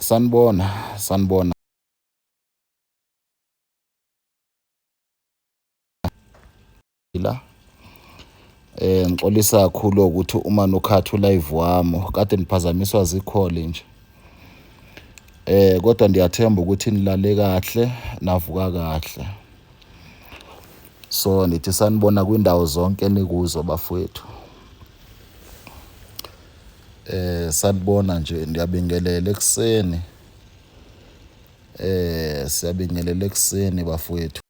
Sanibona, sanibona la. Ngixolisa kakhulu ukuthi uma nokhatha ulive wami kade niphazamiswa zikhole nje. Kodwa ndiyathemba ukuthi nilale kahle navuka kahle. So ndithi sanibona kwindawo zonke enikuzo bafowethu. Sanibona nje ndiyabingelela ekuseni. Siyabingelela ekuseni bafowethu.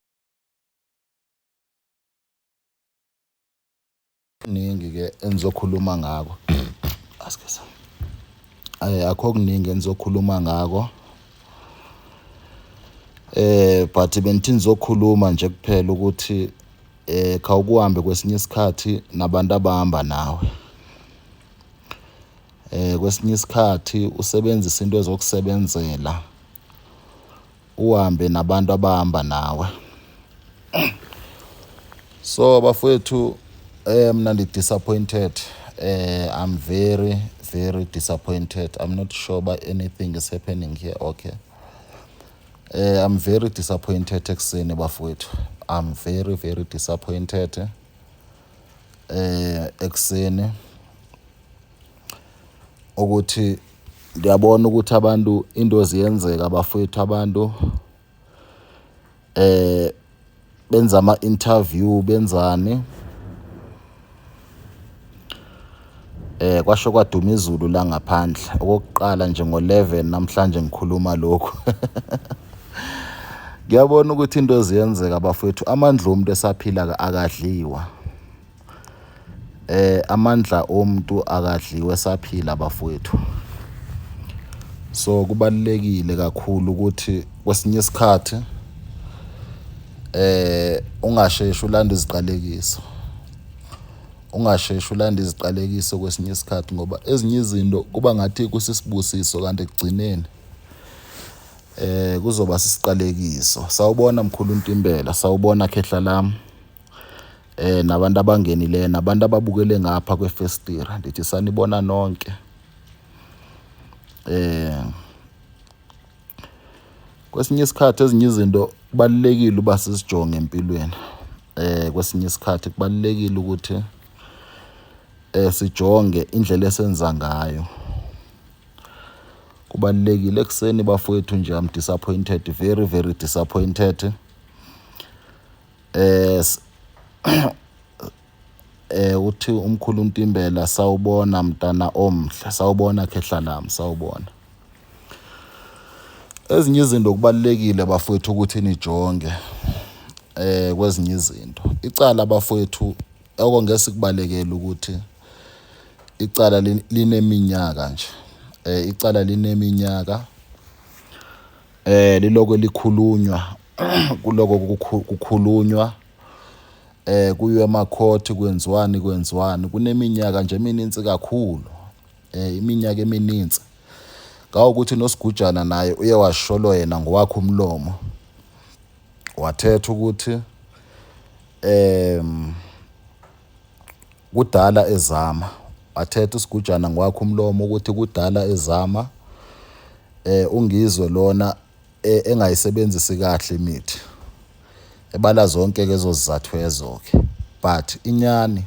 Kuningi ke engizokhuluma ngako. Asikese. Akho kuningi engizokhuluma ngako. But bengithi ngizokhuluma nje kuphela ukuthi khawukuhambe kwesinye isikhathi nabantu abahamba nawe. Kwesinye isikhathi usebenzise into ezokusebenzela uhambe nabantu abahamba nawe. So bafowethu, mna ndi-disappointed. I'm very very disappointed. I'm not sure but anything is happening here. Okay. I'm very disappointed ekuseni bafowethu. I'm very very disappointed ekuseni ukuthi ngiyabona ukuthi abantu into ziyenzeka bafowethu, abantu benza ama-interview benzani, kwasho kwaduma izulu la ngaphandle. Okokuqala nje ngo-11 namhlanje ngikhuluma lokhu. Ngiyabona ukuthi into ziyenzeka bafowethu, amandla omuntu esaphila akadliwa. Amandla omuntu akadliwa esaphila bafowethu. So kubalulekile kakhulu ukuthi kwesinye isikhathi ungasheshi ulande iziqalekiso. Ungasheshi ulande iziqalekiso kwesinye isikhathi ngoba ezinye izinto kuba ngathi kusisibusiso kanti ekugcineni kuzoba sisiqalekiso. Sawubona mkhulu Ntimbela, sawubona khehla lami. Nabantu abangenileyo nabantu ababukele ngapha kwefestira, ndithi sanibona nonke. Kwesinye isikhathi ezinye izinto kubalulekile uba sizijonge empilweni. Kwesinye isikhathi kubalulekile ukuthi sijonge indlela esenza ngayo. Kubalulekile ekuseni bafowethu nje, I'm disappointed, very very disappointed. Uthi umkhulu Ntimbela, sawubona mntana omhle, sawubona khehla lami, sawubona. Ezinye izinto kubalulekile bafowethu ukuthi nijonge kwezinye izinto. Icala bafowethu okungeke sikubalekele ukuthi icala lineminyaka nje. Icala lineminyaka, liloko likhulunywa, kuloko kukhulunywa, kuyiwe emakhoti, kwenziwani kwenziwani, kuneminyaka nje emininzi kakhulu, iminyaka emininzi. Ngawukuthi noSigujana naye uye washolo yena ngowakhe umlomo, wathetha ukuthi kudala ezama, wathetha uSigujana ngowakhe umlomo ukuthi kudala ezama, uNgizwe lona engayisebenzisi kahle imithi, ebala zonke ke ezo zizathu ezo ke. But inyani,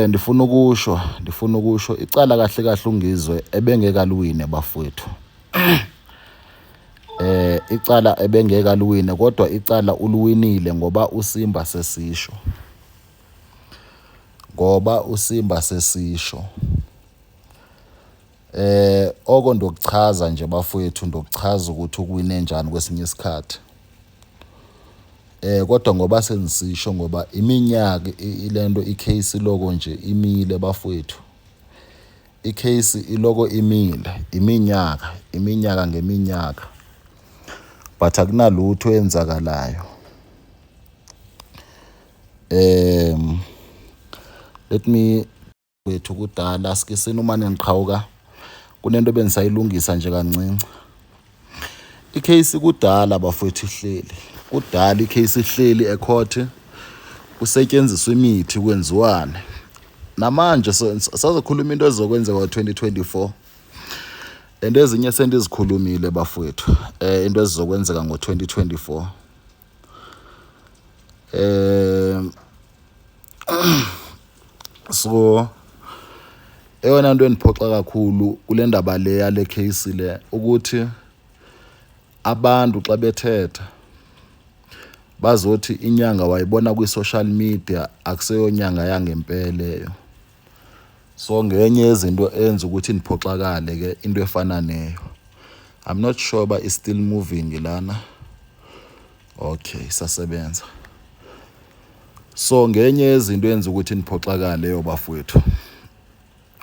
ndifuna ukusho, ndifuna ukusho icala kahle kahle uNgizwe ebengeke aliwine bafowethu. Icala ebengeke aliwine, kodwa icala uliwinile ngoba uSimba sesisho. Ngoba uSimba sesisho. Oko ndokuchaza nje bafowethu, ndokuchaza ukuthi ukuwine njani kwesinye isikhathi. Kodwa ngoba sengisisho, ngoba iminyaka ilento icase iloko nje imile bafowethu. Icase iloko imile iminyaka, iminyaka ngeminyaka. But akunalutho eyenzakalayo. Let me wethu kudala sikisini umane ngiqhawuka, kunento ebendisayilungisa nje kancinci. Icase kudala bafowethu ihleli, kudala icase ihleli ecourt, kusetyenziswa imithi kwenziwane. Namanje sazokhuluma into ezokwenzeka ngo-2024. And ezinye sendizikhulumile bafowethu, into ezizokwenzeka ngo-2024. So eyona nto endiphoxa kakhulu kule ndaba le yale case le ukuthi abantu xa bethetha bazothi inyanga wayibona kwi-social media, akuseyonyanga yangempela leyo. So ngenye yezinto enza ukuthi ndiphoxakale ke into efana neyo. I'm not sure uba is still moving lana. Okay, isasebenza. So ngenye yezinto enza ukuthi ndiphoxakale leyo bafowethu,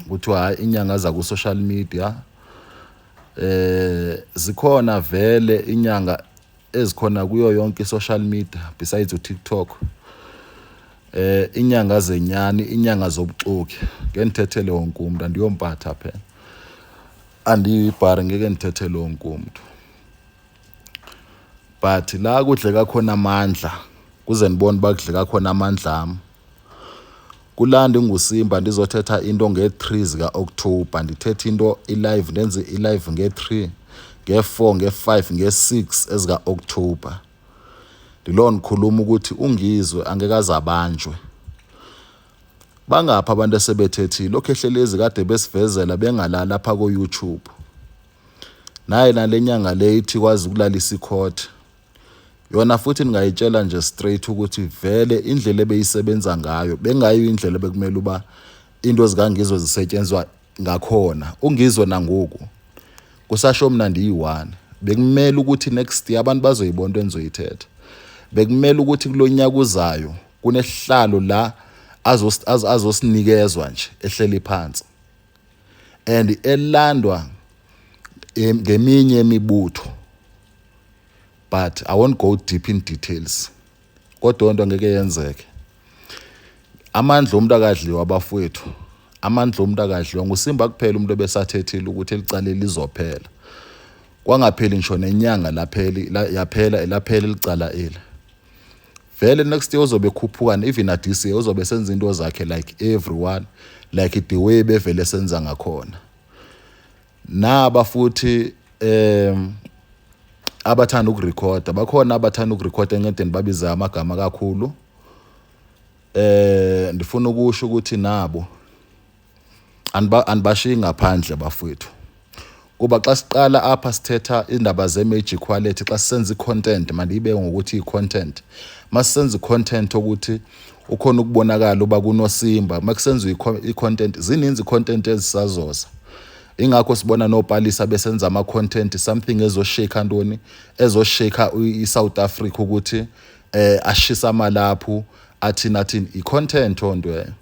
kuthiwa hayi, inyanga zaku-social media. Zikhona vele inyanga ezikhona kuyo yonke i-social media besides uTikTok. Inyanga zenyani, inyanga zobuxoki, ngeke ndithethele wonke umuntu, andiyompatha phela, andiyibhari, ngeke ndithethele wonke umuntu. But la kudleka khona amandla, kuze ndibone uba kudleka khona amandla am, kulaa ndinguSimba ndizothetha into ngee-3 zika-October, ndithethe into i-live, ndenze i-live ngee-3, ngee-4, ngee-5, ngee-6 ezika-October. Ndiloo ndikhuluma ukuthi uNgizwe angeke aze abanjwe. Bangaphi abantu esebethethile oKhehlelezi kade besivezela bengalali lapha ko-YouTube? Naye nale nyanga le ithi kwazi ukulalisa icourt yona, futhi ningayitshela nje straight ukuthi vele indlela ebeyisebenza ngayo bengayiyo indlela bekumele uba into zikaNgizwe zisetshenziswa ngakhona. UNgizwe nangoku kusasho mna ndiyi-one, bekumele ukuthi next year abantu bazoyibona into endizoyithetha. Bekumele ukuthi kulo nyaka uzayo kunesihlalo la azosinikezwa nje ehleli phansi and elandwa ngeminye imibutho, but I won't go deep in details, kodwa into ngeke yenzeke. Amandla omuntu akadliwa abafowethu, amandla omuntu akadliwa. NguSimba kuphela umuntu obesathethile ukuthi elicala lizophela. Kwangapheli ngisho nenyanga, lapheli, yaphela, laphela licala eli. Vele next year uzobe ekhuphuka, even na this year uzobe senza into zakhe like everyone, like the way bevele senza ngakhona. Naba futhi abathanda ukurekhoda bakhona, abathanda ukurekhoda encedeni, babiza amagama kakhulu. Ndifuna ukusho ukuthi nabo andibashiyi ngaphandle bafowethu, kuba xa siqala apha sithetha indaba ze-magic quality, xa sisenza i-content, mandiyibeke ngokuthi i-content, masisenza i-content ukuthi ukhona ukubonakala uba kunoSimba, makusenziwa i-content, zininzi i-content ezisazoza. Ingakho sibona noPalisa besenza ama-content, something ezoshake ntoni, ezoshake i-South Africa, ukuthi ashisa amalaphu, athini athini, i-content onto leyo.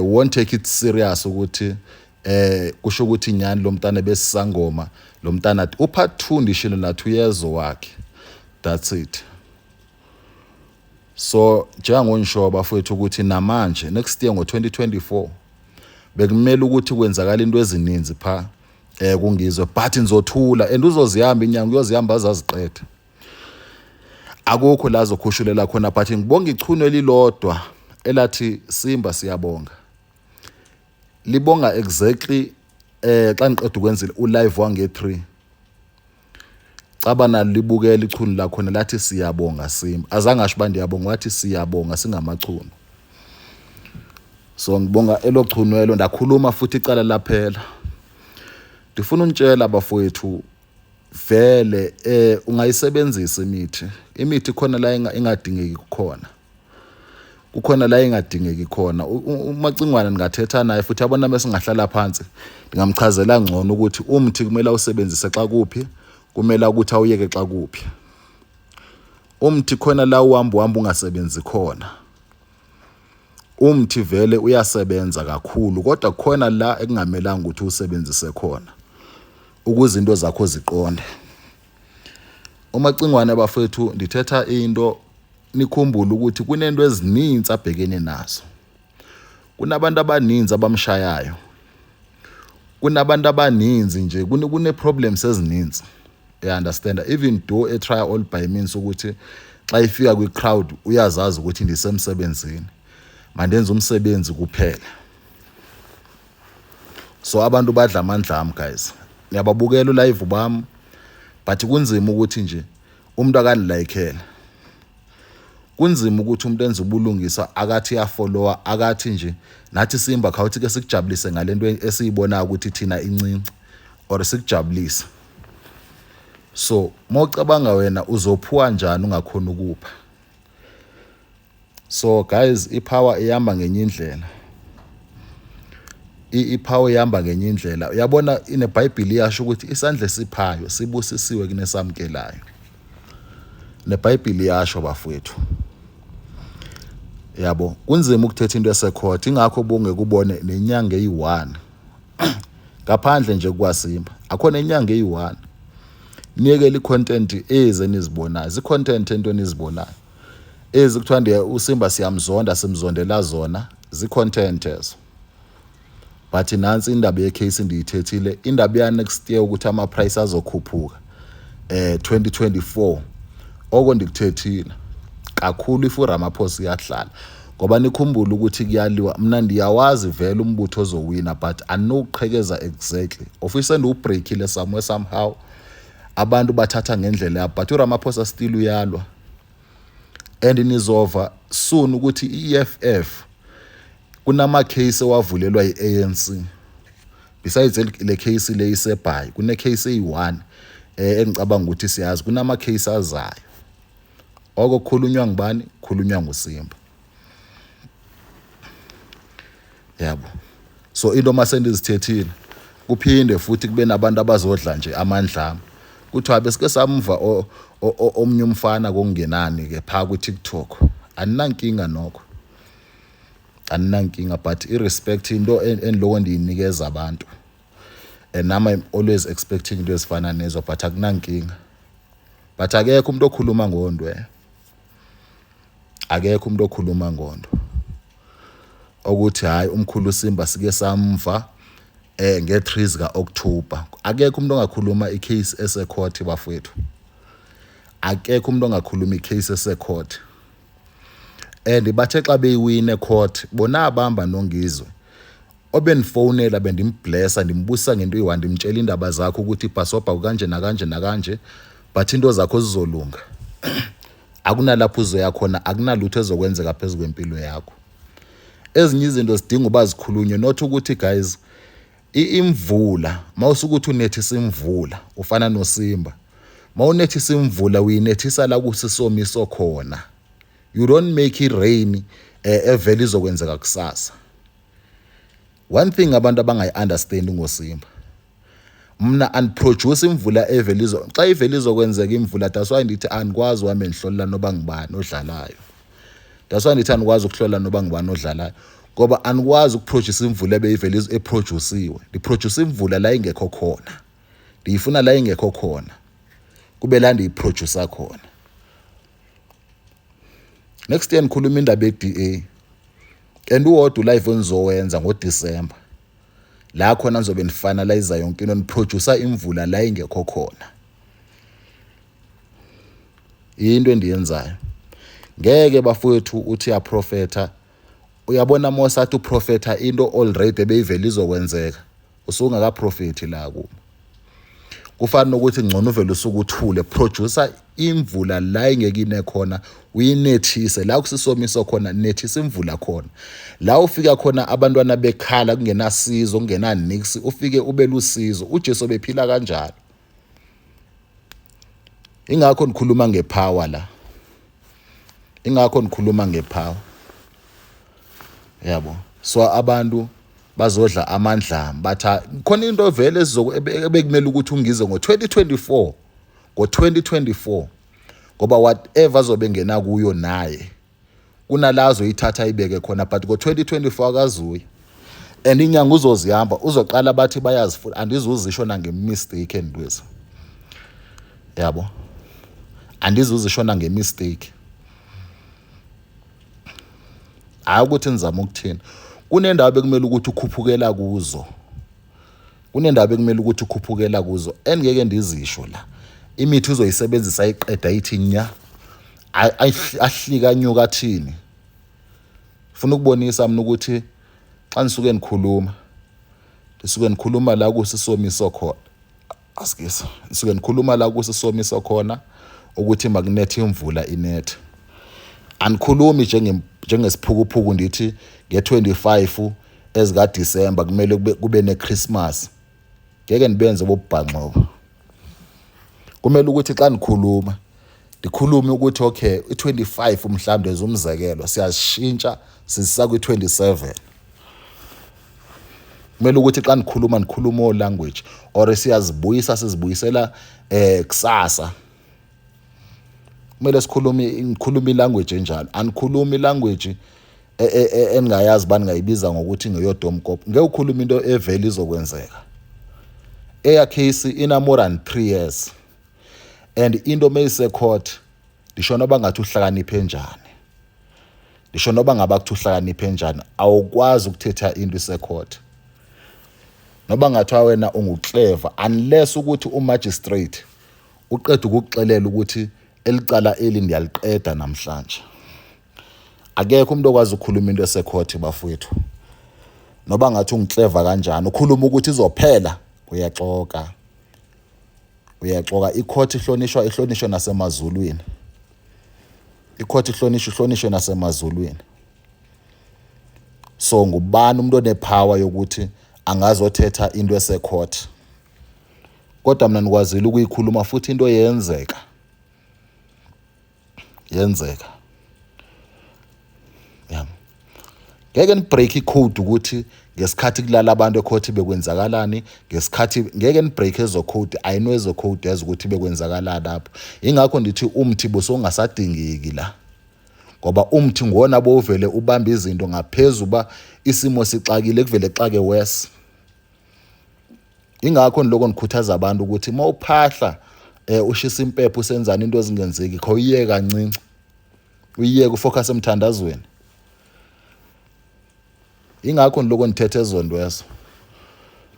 Won't take it serious ukuthi kusho ukuthi nyani lo mntana besisangoma, lo mntana upart 2, ndishilo nathi uyezo wakhe. That's it. So njengangonisho bafowethu ukuthi namanje next year ngo-2024 bekumele ukuthi kwenzakala into ezininzi pha kuNgizwe, but nizothula and uzozihamba inyanga, uyozihamba azaziqede, akukho la azokhushulela khona. But ngibonga ichunu elilodwa elathi, "Simba, siyabonga." Libonga exactly xa ngiqeda ukwenzile ulive wange-3, caba nalo libukela ichunu lakhona, lathi, "Siyabonga Simba." Azange asho uba ndiyabonga, wathi, "Siyabonga singamachunu." So ngibonga elo chunwelo. Ndakhuluma futhi icala laphela. Ndifuna unitshela bafowethu, vele ungayisebenzisa imithi. Imithi khona la ingadingeki khona, kukhona la ingadingeki khona. UMacingwane ningathetha naye futhi, yabona, mesingahlala phansi ndingamchazela ngcono ukuthi umthi kumele awusebenzise xa kuphi, kumele ukuthi awuyeke xa kuphi. Umthi khona la uhamba uhamba ungasebenzi khona. Umthi vele uyasebenza kakhulu, kodwa khona la ekungamelanga ukuthi usebenzise khona ukuze into zakho ziqonde. UMacingwane bafethu, ndithetha into, nikhumbule ukuthi kunento ezininzi abhekene nazo, kunabantu abaninzi abamshayayo, kunabantu abaninzi nje, kune problems ezininzi, you understand? Even though e try all by means ukuthi xa ifika kwi-crowd uyazazi ukuthi ndisemsebenzini, mandenze umsebenzi kuphela. So abantu badla amandla ami guys. Niyababukela ulive bami, but kunzima ukuthi nje umuntu akanilayikhele. Kunzima ukuthi umuntu enze ubulungiswa akathi uyafollowa, akathi nje nathi Simba khawuthi ke sikujabulise ngalento esiyibonayo ukuthi thina incinci or sikujabulise. So mawucabanga wena uzophuwa njani ungakhona ukupha? So guys, ipower ihamba ngenye indlela. Ipower ihamba ngenye indlela. Uyabona, ineBhayibheli iyasho ukuthi isandla esiphayo sibusisiwe kunesamkelayo. NeBhayibheli iyasho, bafowethu. Yabo, kunzima ukuthetha into esecourt, ingakho bungeke ubone nenyanga eyi-1 ngaphandle nje kwaSimba. Akhona inyanga eyi-1. Niyekele i-content ezi enizibonayo, zi-content into enizibonayo. Ezi kuthiwa ndiye uSimba siyamzonda, simzondela zona, zi-content ezo. But nansi indaba yecase ndiyithethile, indaba ya next year ukuthi ama price azokhuphuka 2024, oko ndikuthethile kakhulu if uRamaphosa uyahlala, ngoba nikhumbule ukuthi kuyaliwa. Mina ndiyawazi vele umbutho ozowina, but andinokuqhekeza exactly of sendiwubreakile somewhere somehow, abantu bathatha ngendlela yabo, but uRamaphosa still uyalwa. And nizova soon ukuthi i-EFF kunama-case ewavulelwa i-ANC besides le case le isebhayi. Kune case eyi-1 engicabanga ukuthi siyazi, kunama case azayo. Oko kukhulunywa ngubani? Khulunywa nguSimba, yabo. So into mase ndizithethile, kuphinde futhi kube nabantu abazodla nje amandla ami, kuthiwa besike samva omnye umfana kokungenani ke pha ku-TikTok. Aninankinga nokho, aninankinga, but i-respect into endiloko ndiyinikeza abantu, and nami I'm always expecting into ezifana nezo, but akunankinga. But akekho umuntu okhuluma ngondwe, akekho umuntu okhuluma ngondo ukuthi hayi, umkhulu Simba sike samva nge-3 zika-October. Akekho umuntu ongakhuluma icase esecourt, bafowethu. Akekho umuntu ongakhuluma icase esecourt. And bathe xa beyiwine ecourt, bona abamba noNgizwe obenifowunela, bendimblessa, ndimbusa ngento eyi-one, ndimtshela iindaba zakho ukuthi ibhasobha kanje nakanje nakanje, but into zakho zizolunga, akunalapho uzoya khona, akunalutho ezokwenzeka phezu kwempilo yakho. Ezinye izinto zidinga uba zikhulunywe, not ukuthi guys, imvula mawusukuthi unethisa imvula ufana noSimba, mawunethisa imvula uyinethisa la kusisomiso khona. You don't make it rain evele izokwenzeka kusasa. One thing abantu abangayi-understand ngoSimba, mna andiproduce imvula evele izo xa ivele izokwenzeka imvula. That's why ndithi andikwazi uhambe ndihlolela noba ngubani odlalayo. That's why ndithi andikwazi ukuhlola noba ngubani odlalayo, ngoba andikwazi ukuproduce imvula ebeyivele eproduciwe. Ndiproduce imvula la ingekho khona, ndiyifuna la ingekho khona, kube la ndiyiproducer khona. Next year nikhuluma indaba ye-DA, and uwodwa ulive enizowenza ngoDisemba la khona nizobe nifinalize yonke into, niproducer imvula la ingekho khona. Into endiyenzayo ngeke, bafowethu, uthi uyaprofetha, uyabona mos athi uprofetha into already ebeyivele izokwenzeka, usungakaprofethi la kuma. Kufana nokuthi ngcono uvele usuke uthule. Producer imvula la ingeke ine khona, uyinethise la kusisomiso khona, nethisa imvula khona la ufika khona abantwana bekhala kungenasizo, kungenanix, ufike ube lusizo. UJesu bephila kanjalo. Ingakho nikhuluma ngepower la, ingakho nikhuluma ngepower, yabo. So abantu bazodla amandla, bathi khona into vele ebekumele ukuthi ungize ngo-2024, ngo-2024, ngoba whatever azobe ngena kuyo naye kunala azoyithatha ayibeke khona, but ngo-2024 akazuya. And inyanga uzozihamba, uzoqala bathi bayazifuna, andizuzisho nangemistake endwezi, yabo, andizuzisho nangemistake. Hayi ukuthi nizama ukuthini, kunendawo bekumele ukuthi ukhuphukela kuzo, kunendawo bekumele ukuthi ukhuphukela kuzo engeke ndizisho la. Imithi uzoyisebenzisa ayiqeda, ithi nya, ahlika, anyuka, athini. Funa ukubonisa mina ukuthi xa nisuke nikhuluma, ndisuke nikhuluma la kusisomiso khona. Asikise nisuke nikhuluma la kusisomiso khona ukuthi makunethe imvula inethe. Anikhulumi njengesiphukuphuku ndithi nge-25 ezikaDisemba kumele kube neChristmas. Ngeke nibenze bobubhanxobo. Kumele ukuthi xa nikhuluma ndikhulume ukuthi okay, i-25 mhlawumbe umzekelo siyashintsha sisisa kwi-27. Kumele ukuthi xa nikhuluma nikhuluma o language or siyazibuyisa sizibuyisela kusasa. Kumele sikhulume ngikhuluma ilanguage enjalo. Anikhulumi ilanguage engingayazi bani ngayibiza ngokuthi ngeyodomkop. Ngeke ukhulume into evele izokwenzeka. Eya case ina more than 3 years and into mayise court, ndisho noba ngathi uhlakaniphe njani, ndisho noba ngaba kuthi uhlakaniphe njani, awukwazi ukuthetha into isecourt noba ngathiwa wena unguclever, unless ukuthi umagistrate uqeda ukukuxelela ukuthi elicala eli ndiyaliqeda namhlanje. Akekho umuntu okwazi ukukhuluma into esecourt, bafowethu, noba ngathi ungiclever kanjani. Ukhuluma ukuthi izophela, uyaxoka, uyaxoka. Icourt ihlonishwa, ihlonishwe nasemazulwini. Icourt ihlonishwa, ihlonishwe nasemazulwini. So ngubani umuntu onepower yokuthi angazothetha into esecourt? Kodwa mina nikwazile ukuyikhuluma futhi into yenzeka, yenzeka. Yeah, ngeke ni-break icode ukuthi ngesikhathi kulala abantu ecourt bekwenzakalani ngesikhathi. Ngeke ni-break ezo code. I know ezo code yazi ukuthi bekwenzakalani lapho. Ingakho ndithi umthi bosongasadingeki la, ngoba umthi ngona bowuvele ubamba izinto ngaphezulu ba isimo sixakile, kuvele xake worse. Ingakho niloko nikhuthaza abantu ukuthi uma uphahla ushisa impepho, usenzani into ezingenzeki, khawuyiyeke kancinci, uyiyeke, ufocus emthandazweni. Ingakho niloko nithethe ezonto ezo.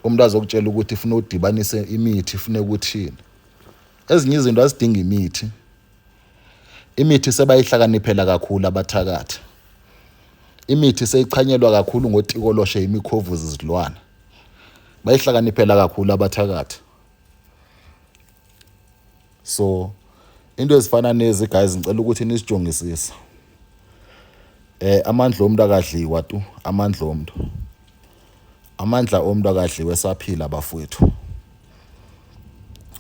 Umuntu azokutshela ukuthi ufuna udibanise imithi, ufune ukuthini. Ezinye izinto azidingi imithi. Imithi sebayihlakaniphela kakhulu abathakathi. Imithi seyichanyelwa kakhulu ngotikoloshe, imikhovuzi, izilwane. Bayihlakaniphela kakhulu abathakathi. So into ezifana nezi, guys, ngicela ukuthi nisijongisise. Amandla omuntu akadliwa tu. Amandla omuntu, amandla omuntu akadliwe esaphila, bafowethu.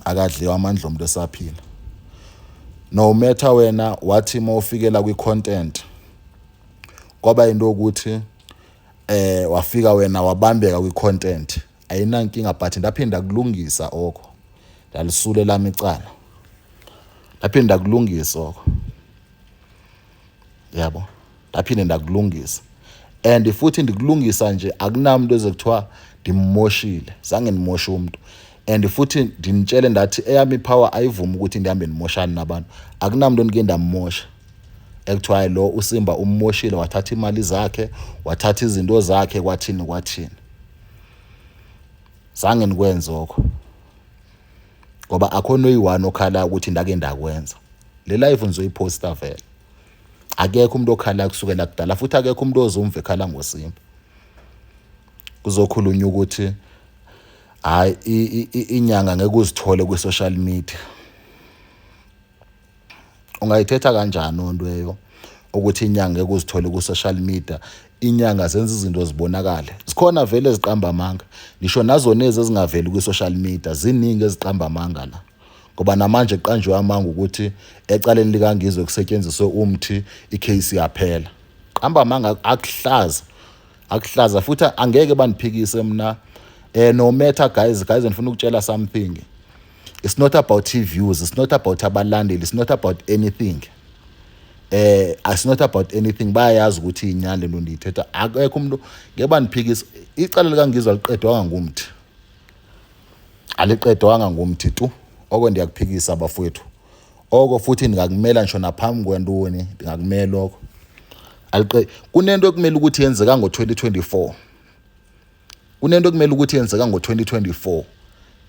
Akadliwa amandla omuntu esaphila. No matter wena wathi mawufikela kwi-content, kwaba into yokuthi wafika wena wabambeka kwi-content, ayinankinga, but ndaphinda kulungisa oko, ndalisule lami icala, ndaphinda kulungisa oko, yabo, ndaphinde ndakulungisa. And futhi ndikulungisa nje, akunamuntu ezekuthiwa ndimmoshile. Zange ndimoshe umuntu. And futhi ndinitshele ndathi eyami ipower ayivumi ukuthi ndihambe ndimoshane nabantu. Akunamuntu endike ndammosha ekuthiwa hayi, lo uSimba ummoshile, wathatha imali zakhe, wathatha izinto zakhe, kwathini kwathini. Zange nikwenze okho, ngoba akho noyi-one okhala ukuthi ndake ndakwenza. Le live nizoyiposta vele. Akekho umuntu okhala kusukela kudala, futhi akekho umuntu ozumva ekhala ngoSimba. Kuzokhulunywa ukuthi hayi, inyanga ngeke uzithole kwi-social media. Ungayithetha kanjani onto eyo ukuthi inyanga ngeke uzithole ku-social media? Inyanga zenza izinto zibonakale. Zikhona vele eziqamba amanga, ngisho nazo nezi ezingaveli kwi-social media, ziningi eziqamba amanga la, ngoba namanje kuqanjwe amanga ukuthi ecaleni likaNgizwe kusetshenziswe umthi, icase yaphela. Qamba amanga akuhlaza, akuhlaza. Futhi angeke bandiphikise mina. No matter, guys, ngifuna ukutshela something. It's not about views, it's not about abalandeli, it's not about anything. It's not about anything. Bayayazi ukuthi inyani lento ndiyithetha. Akekho umuntu ngeke bandiphikise. Icala likaNgizwe aliqedwanga ngumthi, aliqedwanga ngumthi tu. Oko ndiyakuphikisa, bafowethu, oko futhi ndingakumela ngisho naphambi kwentoni, ndingakumela oko. Aliqe kunento ekumele ukuthi yenzeka ngo-2024, kunento ekumele ukuthi yenzeka ngo-2024.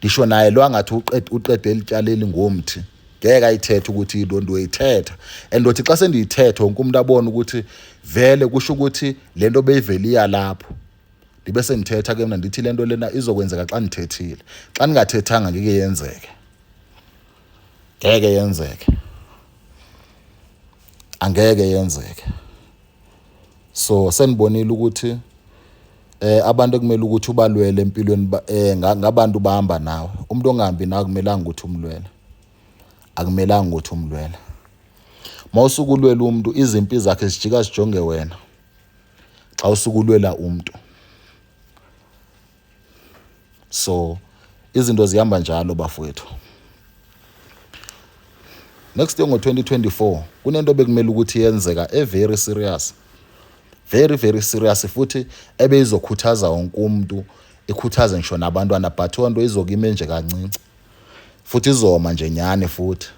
Ngisho naye lo angathi uqede elityaleli ngomthi, ngeke ayithethe ukuthi yiloo nto uyithetha. And uthi xa sendiyithethe, wonke umuntu abone ukuthi vele kusho ukuthi le nto beyivele iya lapho. Ndibe sendithetha ke mna ndithi le nto lena izokwenzeka xa ndithethile. Xa ndingathethanga ngeke yenzeke. Ngeke yenzeke. Angeke yenzeke. So senibonile ukuthi abantu ekumele ukuthi ubalwele empilweni ngabantu bahamba nawe. Umuntu ongahambi nawe akumelanga ukuthi umlwele. Akumelanga ukuthi umlwele. Mawusuke ulwela umuntu izimpi zakhe zijika zijonge wena. Xa usuke ulwela umuntu. So izinto zihamba njalo bafowethu. Next year ngo-2024 kunento bekumele ukuthi yenzeka e very serious. Very very serious futhi ebeyizokhuthaza wonke umuntu, ikhuthaze ngisho nabantwana, but nto izokime nje kancinci. Futhi izoma nje nyane futhi.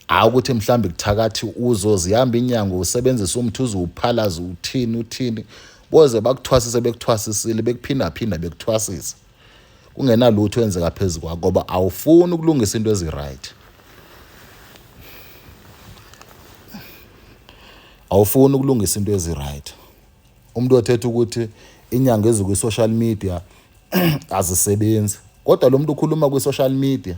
Hayi ukuthi mhlambi kuthakathi uzozihamba inyanga usebenzisa umthi uzuwuphalaza uthini uthini, boze bakuthwasise bekuthwasisile bekuphindaphinda bekuthwasisa. Kungenalutho enzeka phezu kwakho ngoba awufuni ukulungisa into ezi-right. Awufuni ukulungisa into ezi-right. Umuntu othetha ukuthi inyanga ezikwi-social media azisebenzi, kodwa lo muntu ukhuluma kwi-social media.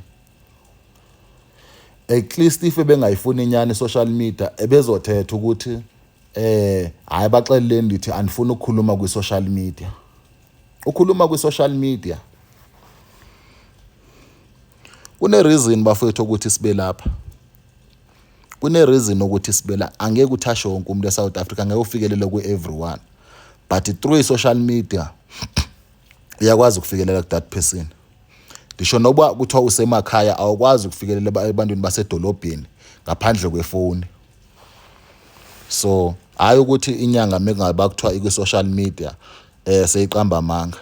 At least if ebengayifuni inyani i-social media ebezothetha ukuthi hayi baxeleleni ndithi andifuni ukukhuluma kwi-social media. Ukhuluma kwi-social media. Kune reason bafowethu ukuthi sibe lapha. Kune reason ukuthi sibe la. Angeke uthashe wonke umuntu eSouth Africa, ngeke ufikelele ku everyone. But through social media uyakwazi ukufikelela ku that person. Ngisho noba kuthiwa usemakhaya awukwazi ukufikelela ebantwini basedolobheni ngaphandle kwefoni. So hayi ukuthi inyanga mekungaba kuthiwa ikwi-social media seyiqamba amanga.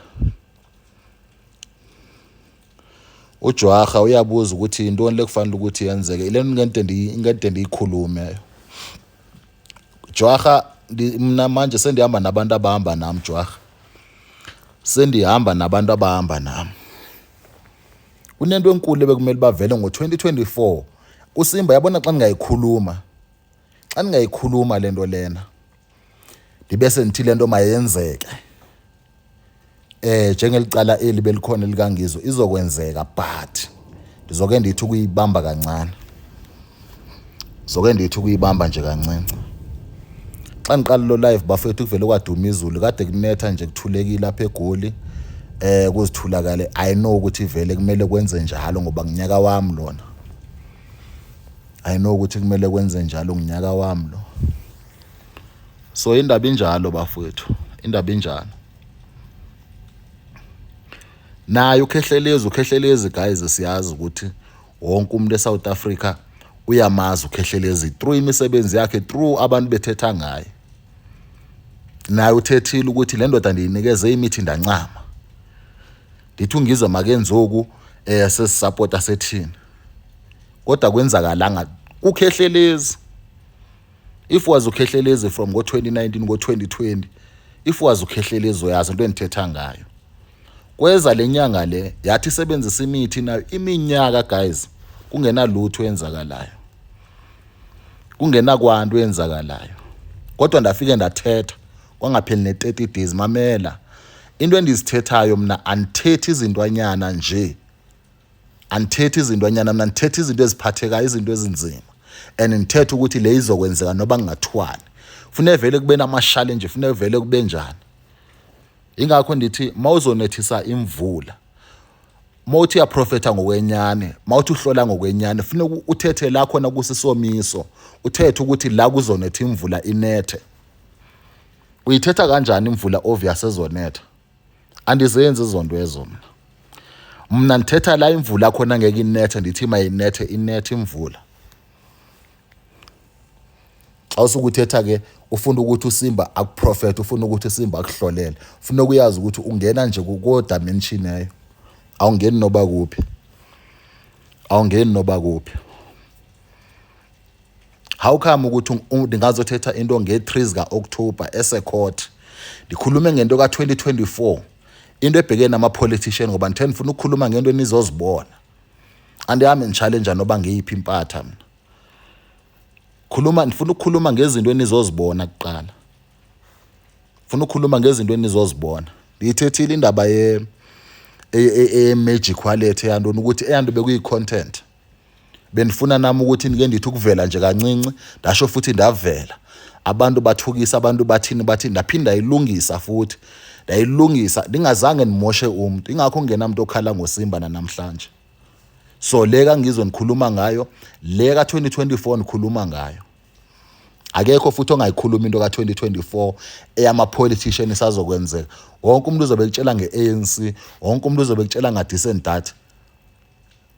UJwarha uyabuza ukuthi yintoni lekufanele ukuthi yenzeke. Ile nto ngede ndiyikhulume. Jwarha, mna manje sendihamba nabantu abahamba nam Jwarha. Sendihamba nabantu abahamba nam. Kunento enkulu ebekumele bavele ngo-2024. Usimba yabona xa ndingayikhuluma, xa ndingayikhuluma le nto lena ndibe sendithi le nto mayenzeke njengelicala eli belikhona likaNgizwe izokwenzeka, but ndizoke ndithi ukuyibamba kancane. Zoke ndithi ukuyibamba nje kancinci. Xa ndiqala lo live bafethu kuvele kwaduma izulu, kade kunetha nje kuthulekile apha eGoli. Kuzithulakale. I know ukuthi vele kumele kwenze njalo ngoba ngunyaka wami lona. I know ukuthi kumele kwenze njalo, ngunyaka wami lo. So indaba injalo bafowethu, indaba injalo. Naye uKhehlelezi, uKhehlelezi guys siyazi ukuthi wonke umuntu eSouth Africa uyamazi uKhehlelezi through imisebenzi yakhe, through abantu bethetha ngaye. Naye uthethile ukuthi le ndoda ndiyinikeze imithi ndancama. Ndithi uNgizwe makenze oku sesisapota sethini. Kodwa kwenzakalanga kuKhehlelezi. If was uKhehlelezi from ngo-2019 ngo-2020, if was uKhehlelezi uyazi into endithetha ngayo. Kweza le nyanga le yathi isebenzisa imithi nayo iminyaka guys, kungenalutho eyenzakalayo. Kungenakwanto eyenzakalayo. Kodwa ndafike ndathetha kwangapheli ne-30 days. Mamela, into endizithethayo mna andithethi izintwanyana nje. Andithethi izintwanyana mna, ndithetha izinto eziphathekayo, izinto ezinzima. And ndithetha ukuthi le izokwenzeka noba kungathiwani. Funeka vele kube nama-challenge, funeka vele kube njani. Ingakho ndithi mawuzonethisa imvula, mawuthi uyaprofetha ngokwenyani, mawuthi uhlola ngokwenyani, funeka uthethe la khona kusisomiso, uthethe ukuthi la kuzonetha imvula inethe. Uyithetha kanjani imvula obvious ezonetha? Andizenzi izinto ezo mna. Mna ndithetha la imvula khona ngeke inethe, ndithi mayinethe, inethe imvula. Xa usuke uthetha ke ufuna ukuthi uSimba akuprofethe, ufuna ukuthi uSimba akuhlolele, ufuna ukuyazi ukuthi ungena nje kuko dimension eyo. Awungeni noba kuphi. Awungeni noba kuphi. How come ukuthi ndingazothetha into nge-3 zika-October esecourt, ndikhulume ngento ka-2024, into ebhekene nama-politician, ngoba ndithe ndifuna ukukhuluma ngento enizozibona. Andihambi ndichallenge noba ngeyiphi impatha mna. Khuluma, ndifuna ukukhuluma ngezinto enizozibona kuqala. Funa ukukhuluma ngezinto enizozibona. Ndiyithethile indaba ye e-magic wallet eyantoni ukuthi eyanto bekuyi-content. Bendifuna nami ukuthi ndike ndithi ukuvela nje kancinci, ndasho futhi ndavela. Abantu bathukisa, abantu bathini bathini, ndaphinda ndayilungisa futhi. Ndayilungisa ndingazange ndimoshe umntu. Ingakho kungenamntu okhala ngoSimba nanamhlanje. So le kaNgizwe nikhuluma ngayo, le ka-2024 nikhuluma ngayo. Akekho futhi ongayikhuluma into ka-2024 eyama-politician isazokwenzeka. Wonke umuntu uzobe ekutshela nge-ANC, wonke umuntu uzobe ekutshela nga-this and that.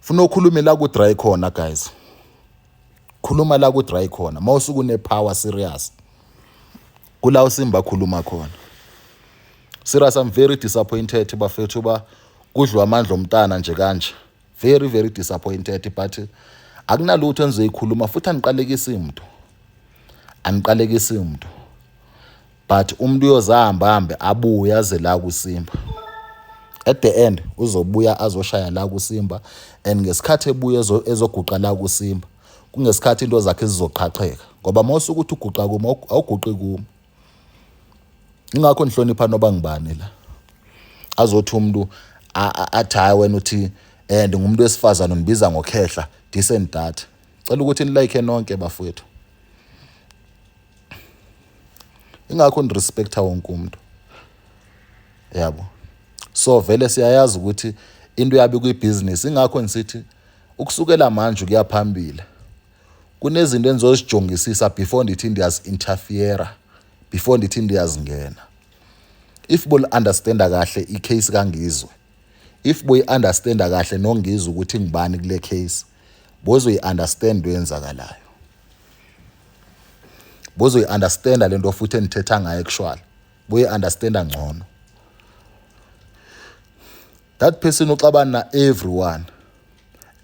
Funa ukhulume la ku-dry khona guys. Khuluma la ku-dry khona. Mawusuke une-power serious. Kula uSimba akhuluma khona. Serious, I'm very disappointed bafethu ba kudliwa amandla omntana nje kanje. Very very disappointed, but akunalutho engizoyikhuluma futhi aniqalekisi umuntu. Aniqalekisi umuntu. But umuntu uyozahamba hambe abuye aze la kuSimba. At the end uzobuya azoshaya la kuSimba, and ngesikhathi ebuya ezoguqa la kuSimba kungesikhathi into zakhe zizoqhaqheka, ngoba mawusuke uthi uguqa kuma awuguqi kuma. Ingakho nihlonipha noba ngibani la. Azothi umuntu athi hayi wena uthi ndingumuntu wesifazane undibiza ngokhehla this and that. Cela ukuthi nilike nonke bafowethu. Ingakho nirespecta wonke umuntu. Yabo. So vele siyayazi ukuthi into yabe kuyibhizinisi, ingakho nisithi ukusukela manje ukuya phambili kunezinto engizozijongisisa before ndithi ndiyazi-interfere, before ndithi ndiyazingena. If bol-understanda kahle i-case kaNgizwe, if boyi-understanda kahle noNgizwe ukuthi ngibani kule case, bozoyi-understand into eyenzakalayo. Bozoyi-understanda lento futhi enithetha ngayo actually. Boyi-understanda ngcono. That person uxabana na everyone.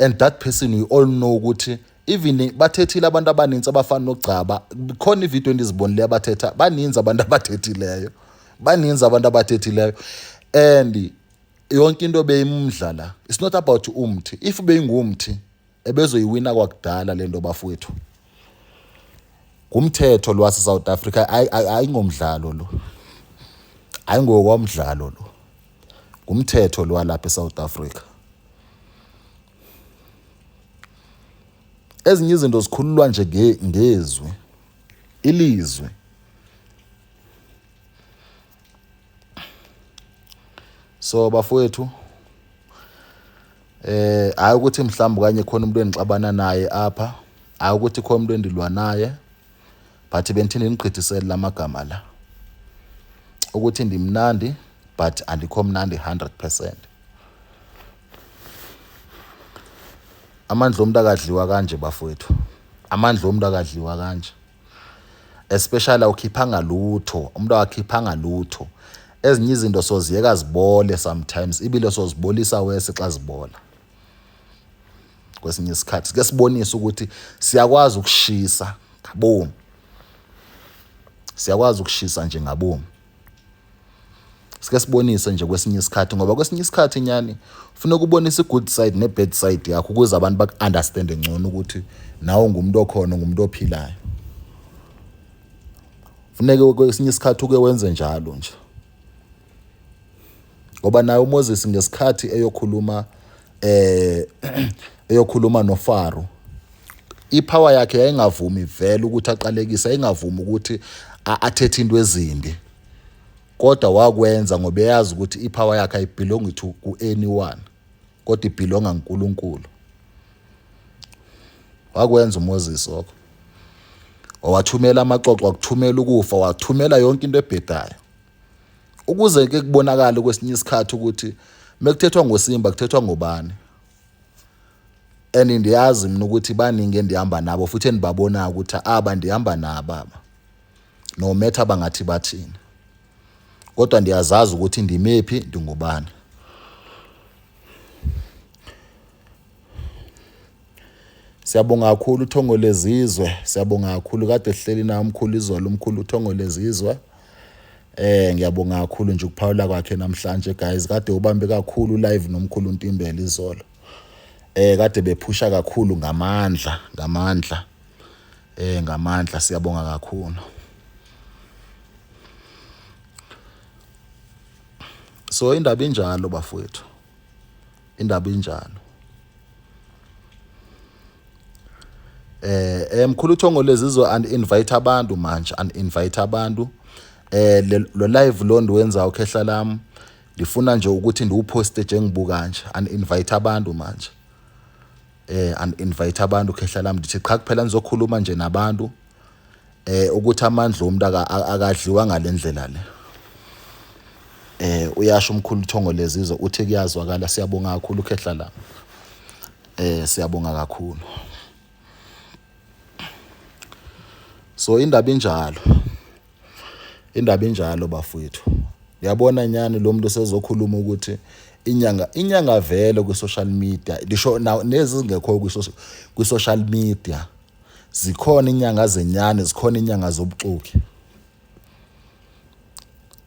And that person we all know ukuthi even bathethile abantu abaninzi abafana noGcaba. Khona ividiyo endizibonileyo abathetha, baninzi abantu abathethileyo. Baninzi abantu abathethileyo. And yonke into beyimdla la. It's not about umthi. If beyingumthi ebezoyiwina kwakudala lento bafowethu. Ngumthetho lo wase South Africa, ayingomdlalo lo. Ayingokwamdlalo lo. Ngumthetho lo walapha eSouth Africa. Ezinye izinto zikhululwa nje ngezwi. Ilizwi. So bafowethu, hayi ukuthi mhlawumbe kanye khona umuntu engixabana naye apha, hayi ukuthi khona umuntu endilwa naye, but bendithini nigqithisele lamagama la ukuthi ndimnandi, but andikho mnandi 100%. Amandla omuntu akadliwa kanje bafowethu, amandla omuntu akadliwa kanje, especially awukhiphanga lutho, umuntu akakhiphanga lutho. Ezinye izinto soziyeka zibole sometimes, ibile sozibolisa wese xa zibola. Kwesinye isikhathi sike sibonise ukuthi siyakwazi ukushisa ngabomu, siyakwazi ukushisa nje ngabomu. Sike sibonise nje kwesinye isikhathi, ngoba kwesinye isikhathi nyani funeka ubonise i-good side ne-bad side yakho ukuze abantu baku-understande ngcono ukuthi nawe ungumuntu okhona, ungumuntu ophilayo. Funeke kwesinye isikhathi uke wenze njalo nje, ngoba naye uMoses ngesikhathi eyokhuluma eyokhuluma noFaro, ipower yakhe yayingavumi vele ukuthi aqalekise, yayingavumi ukuthi athethe into ezimbi, kodwa wakwenza ngoba eyazi ukuthi ipower yakhe ayibelong to ku anyone, kodwa ibelonga kuNkulunkulu. Wakwenza uMoses lokho, wathumela amaxoxo, wakuthumela ukufa, wathumela yonke into ebhedayo, ukuze ke kubonakale kwesinye isikhathi ukuthi mekuthethwa ngoSimba kuthethwa ngobani. And ndiyazi mina ukuthi baningi endihamba nabo futhi endibabonayo ukuthi aba ndihamba nabo aba, no matter bangathi bathini, kodwa ndiyazazi ukuthi ndimephi, ndingubani. Siyabonga kakhulu uThongo lezizwe, siyabonga kakhulu, kade sihleli naye umkhulu izolo, umkhulu uThongo lezizwe. Ngiyabonga kakhulu nje ukuphawula kwakhe namhlanje guys, kade ubambe kakhulu live nomkhulu Ntimbela izolo. Kade bephusha kakhulu ngamandla, ngamandla. Ngamandla, siyabonga kakhulu. So indaba injalo bafowethu, indaba injalo. Mkhulu uThongo lezizwe and invite abantu manje, and invite abantu. Lo live lo ndiwenza ukhehla lami, ndifuna nje ukuthi ndiwuposte njengibuka nje, and invite abantu manje. And invite abantu khehla lami, ndithi cha kuphela nizokhuluma nje nabantu ukuthi amandla omuntu akadliwa ngalendlela le. Uyasho umkhulu uThongo lezizwe uthi kuyazwakala. Siyabonga kakhulu khehla lami, siyabonga kakhulu. So indaba injalo, indaba injalo bafowethu. Uyabona nyani lo muntu sezokhuluma ukuthi inyanga vele kwi social media, ndisho nezi zingekho kwi social media, zikhona inyanga zenyani, zikhona inyanga zobuxoki,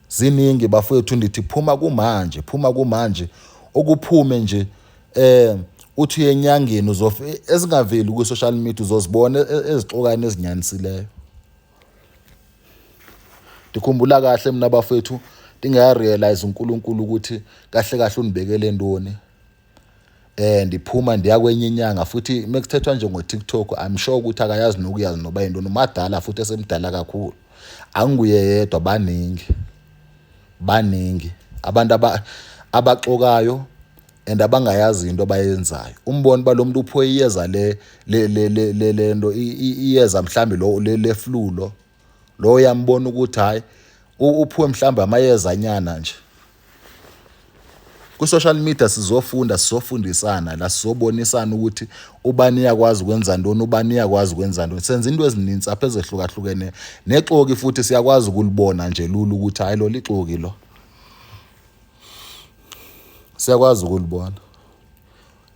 ziningi bafowethu. Ndithi phuma kumanje, phuma kumanje, okuphume nje uthi enyangeni uzofe ezingaveli kwi social media, uzozibona ezixokane ezinyanisileyo. Ndikhumbula kahle mina bafethu, ndingarealize uNkulunkulu ukuthi kahle kahle undibekele ntoni. Ndiphuma ndiya kwenye inyanga futhi mekuthethwa nje ngo-TikTok, I'm sure ukuthi akayazi nokuyazi noba yintoni, umadala futhi esemdala kakhulu. Anguye yedwa, baningi, baningi abantu abaxokayo and abangayazi into abayenzayo. Umbone uba lo muntu uphiwe iyeza le le le le le lento, iyeza mhlambe lo le flu, lo uyambona ukuthi hayi uphiwe mhlambe amayezanyana nje. Ku-social media sizofunda, sizofundisana la, sizobonisana ukuthi ubani uyakwazi ukwenza ntoni, ubani uyakwazi ukwenza ntoni. Senza into ezininzi apha ezehlukahlukene, nexoki futhi siyakwazi ukulibona nje lula ukuthi hayi lo lixoki lo, siyakwazi ukulibona.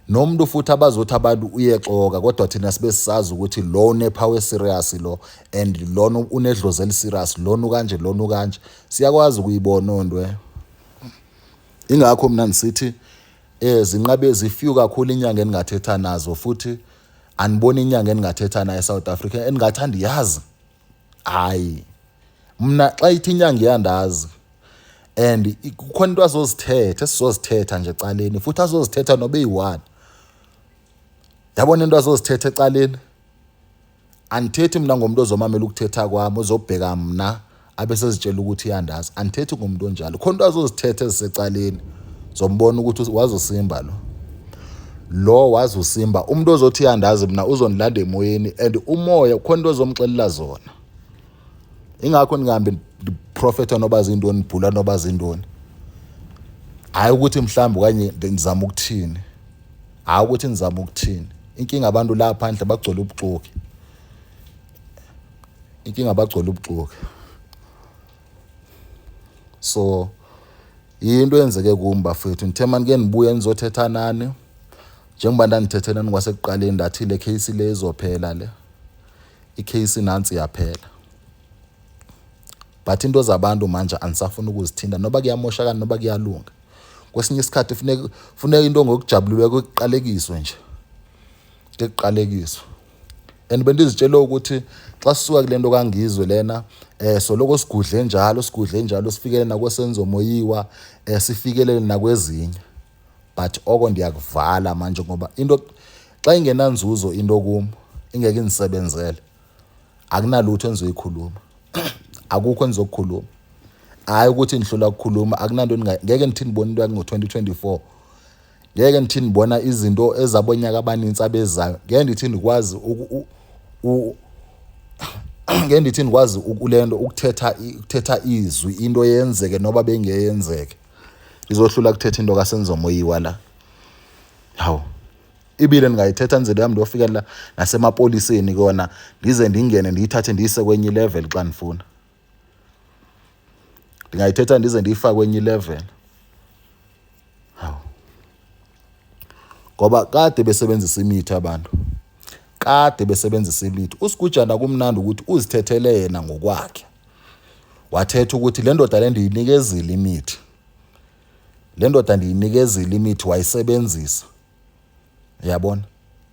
Nomuntu futhi abazothi abantu uyexoka, kodwa thina sibe sisazi ukuthi lo unepower serious lo, and lona unedlozi eliserious, lona ukanje, lona ukanje, siyakwazi ukuyibona ondwe. Ingakho mina ngisithi zinqabe zifew kakhulu inyanga engingathetha nazo, futhi aniboni inyanga engingathetha nayo eSouth Africa engingathanda yazi. Hayi, mina xa ithi inyanga iyandazi and kukhona into azozithetha, esizozithetha nje ecaleni, futhi azozithetha noba eyi-one. Yabona into azozithetha ecaleni, andithethi mina ngomuntu ozomamela ukuthetha kwami, ozobheka mna abe sezitshela ukuthi iyandazi. Andithethi ngomuntu onjalo. Khona into azozithetha ezisecaleni, zombona ukuthi wazosimba lo wazosimba. Umuntu ozothi iyandazi mina uzondilanda emoyeni, and umoya khona into ozomxelela zona. Ingakho ningahambi ndiprofetha noba zintoni, ndibhula noba zintoni. Hayi ukuthi mhlawumbe okanye ndizama ukuthini, hayi ukuthi ndizama ukuthini. Inkinga abantu la phandle bagcwele ubuxoki, inkinga bagcwele ubuxoki. So yinto eyenzeke kum bafethu. Ndithe manike ndibuye ndizothetha nani, njengoba ndandithethe nani kwasekuqaleni, ndathi le case le izophela, le icase nansi iyaphela. But into zabantu manje andisafuni ukuzithinta, noba kuyamoshakala noba kuyalunga. Kwesinye isikhathi funeka into ngokujabuliwe kuqalekiswe nje, kuqalekiswe. And bendizitshele ukuthi xa sisuka kule nto kaNgizwe lena, soloko sigudle njalo, sigudle njalo, sifikele nakweSenzo Moyiwa, sifikelele nakwezinye. But oko ndiyakuvala manje, ngoba into xa ingenanzuzo into kum, ingeke indisebenzele, akunalutho endizoyikhuluma, akukho endizokukhuluma. Hayi ukuthi ndihlula ukukhuluma, akunanto ngeke ndithi ndibona into yango-2024, ngeke ndithi ndibona izinto ezabonyaka abanintsi abezayo, ngeke ndithi ndikwazi ngeke ndithi ndikwazi kule nto ukuthetha izwi into yenzeke noba bengeyenzeke. Izohlula kuthetha into kaSenzo Moyiwa la. Hawu, ibile ndingayithetha ndizele yam ndiyofika la nasemapoliseni kona, ndize ndingene ndiyithathe ndiyise kwenye ilevel xa ndifuna. Ndingayithetha ndize ndiyifake kwenye ilevel. Hawu, ngoba kade besebenzisa imithi abantu, kade besebenzisa imithi. USigujana kumnandi ukuthi uzithethele yena ngokwakhe, wathetha ukuthi le ndoda le ndiyinikezile imithi, le ndoda ndiyinikezile imithi, wayisebenzisa, uyabona.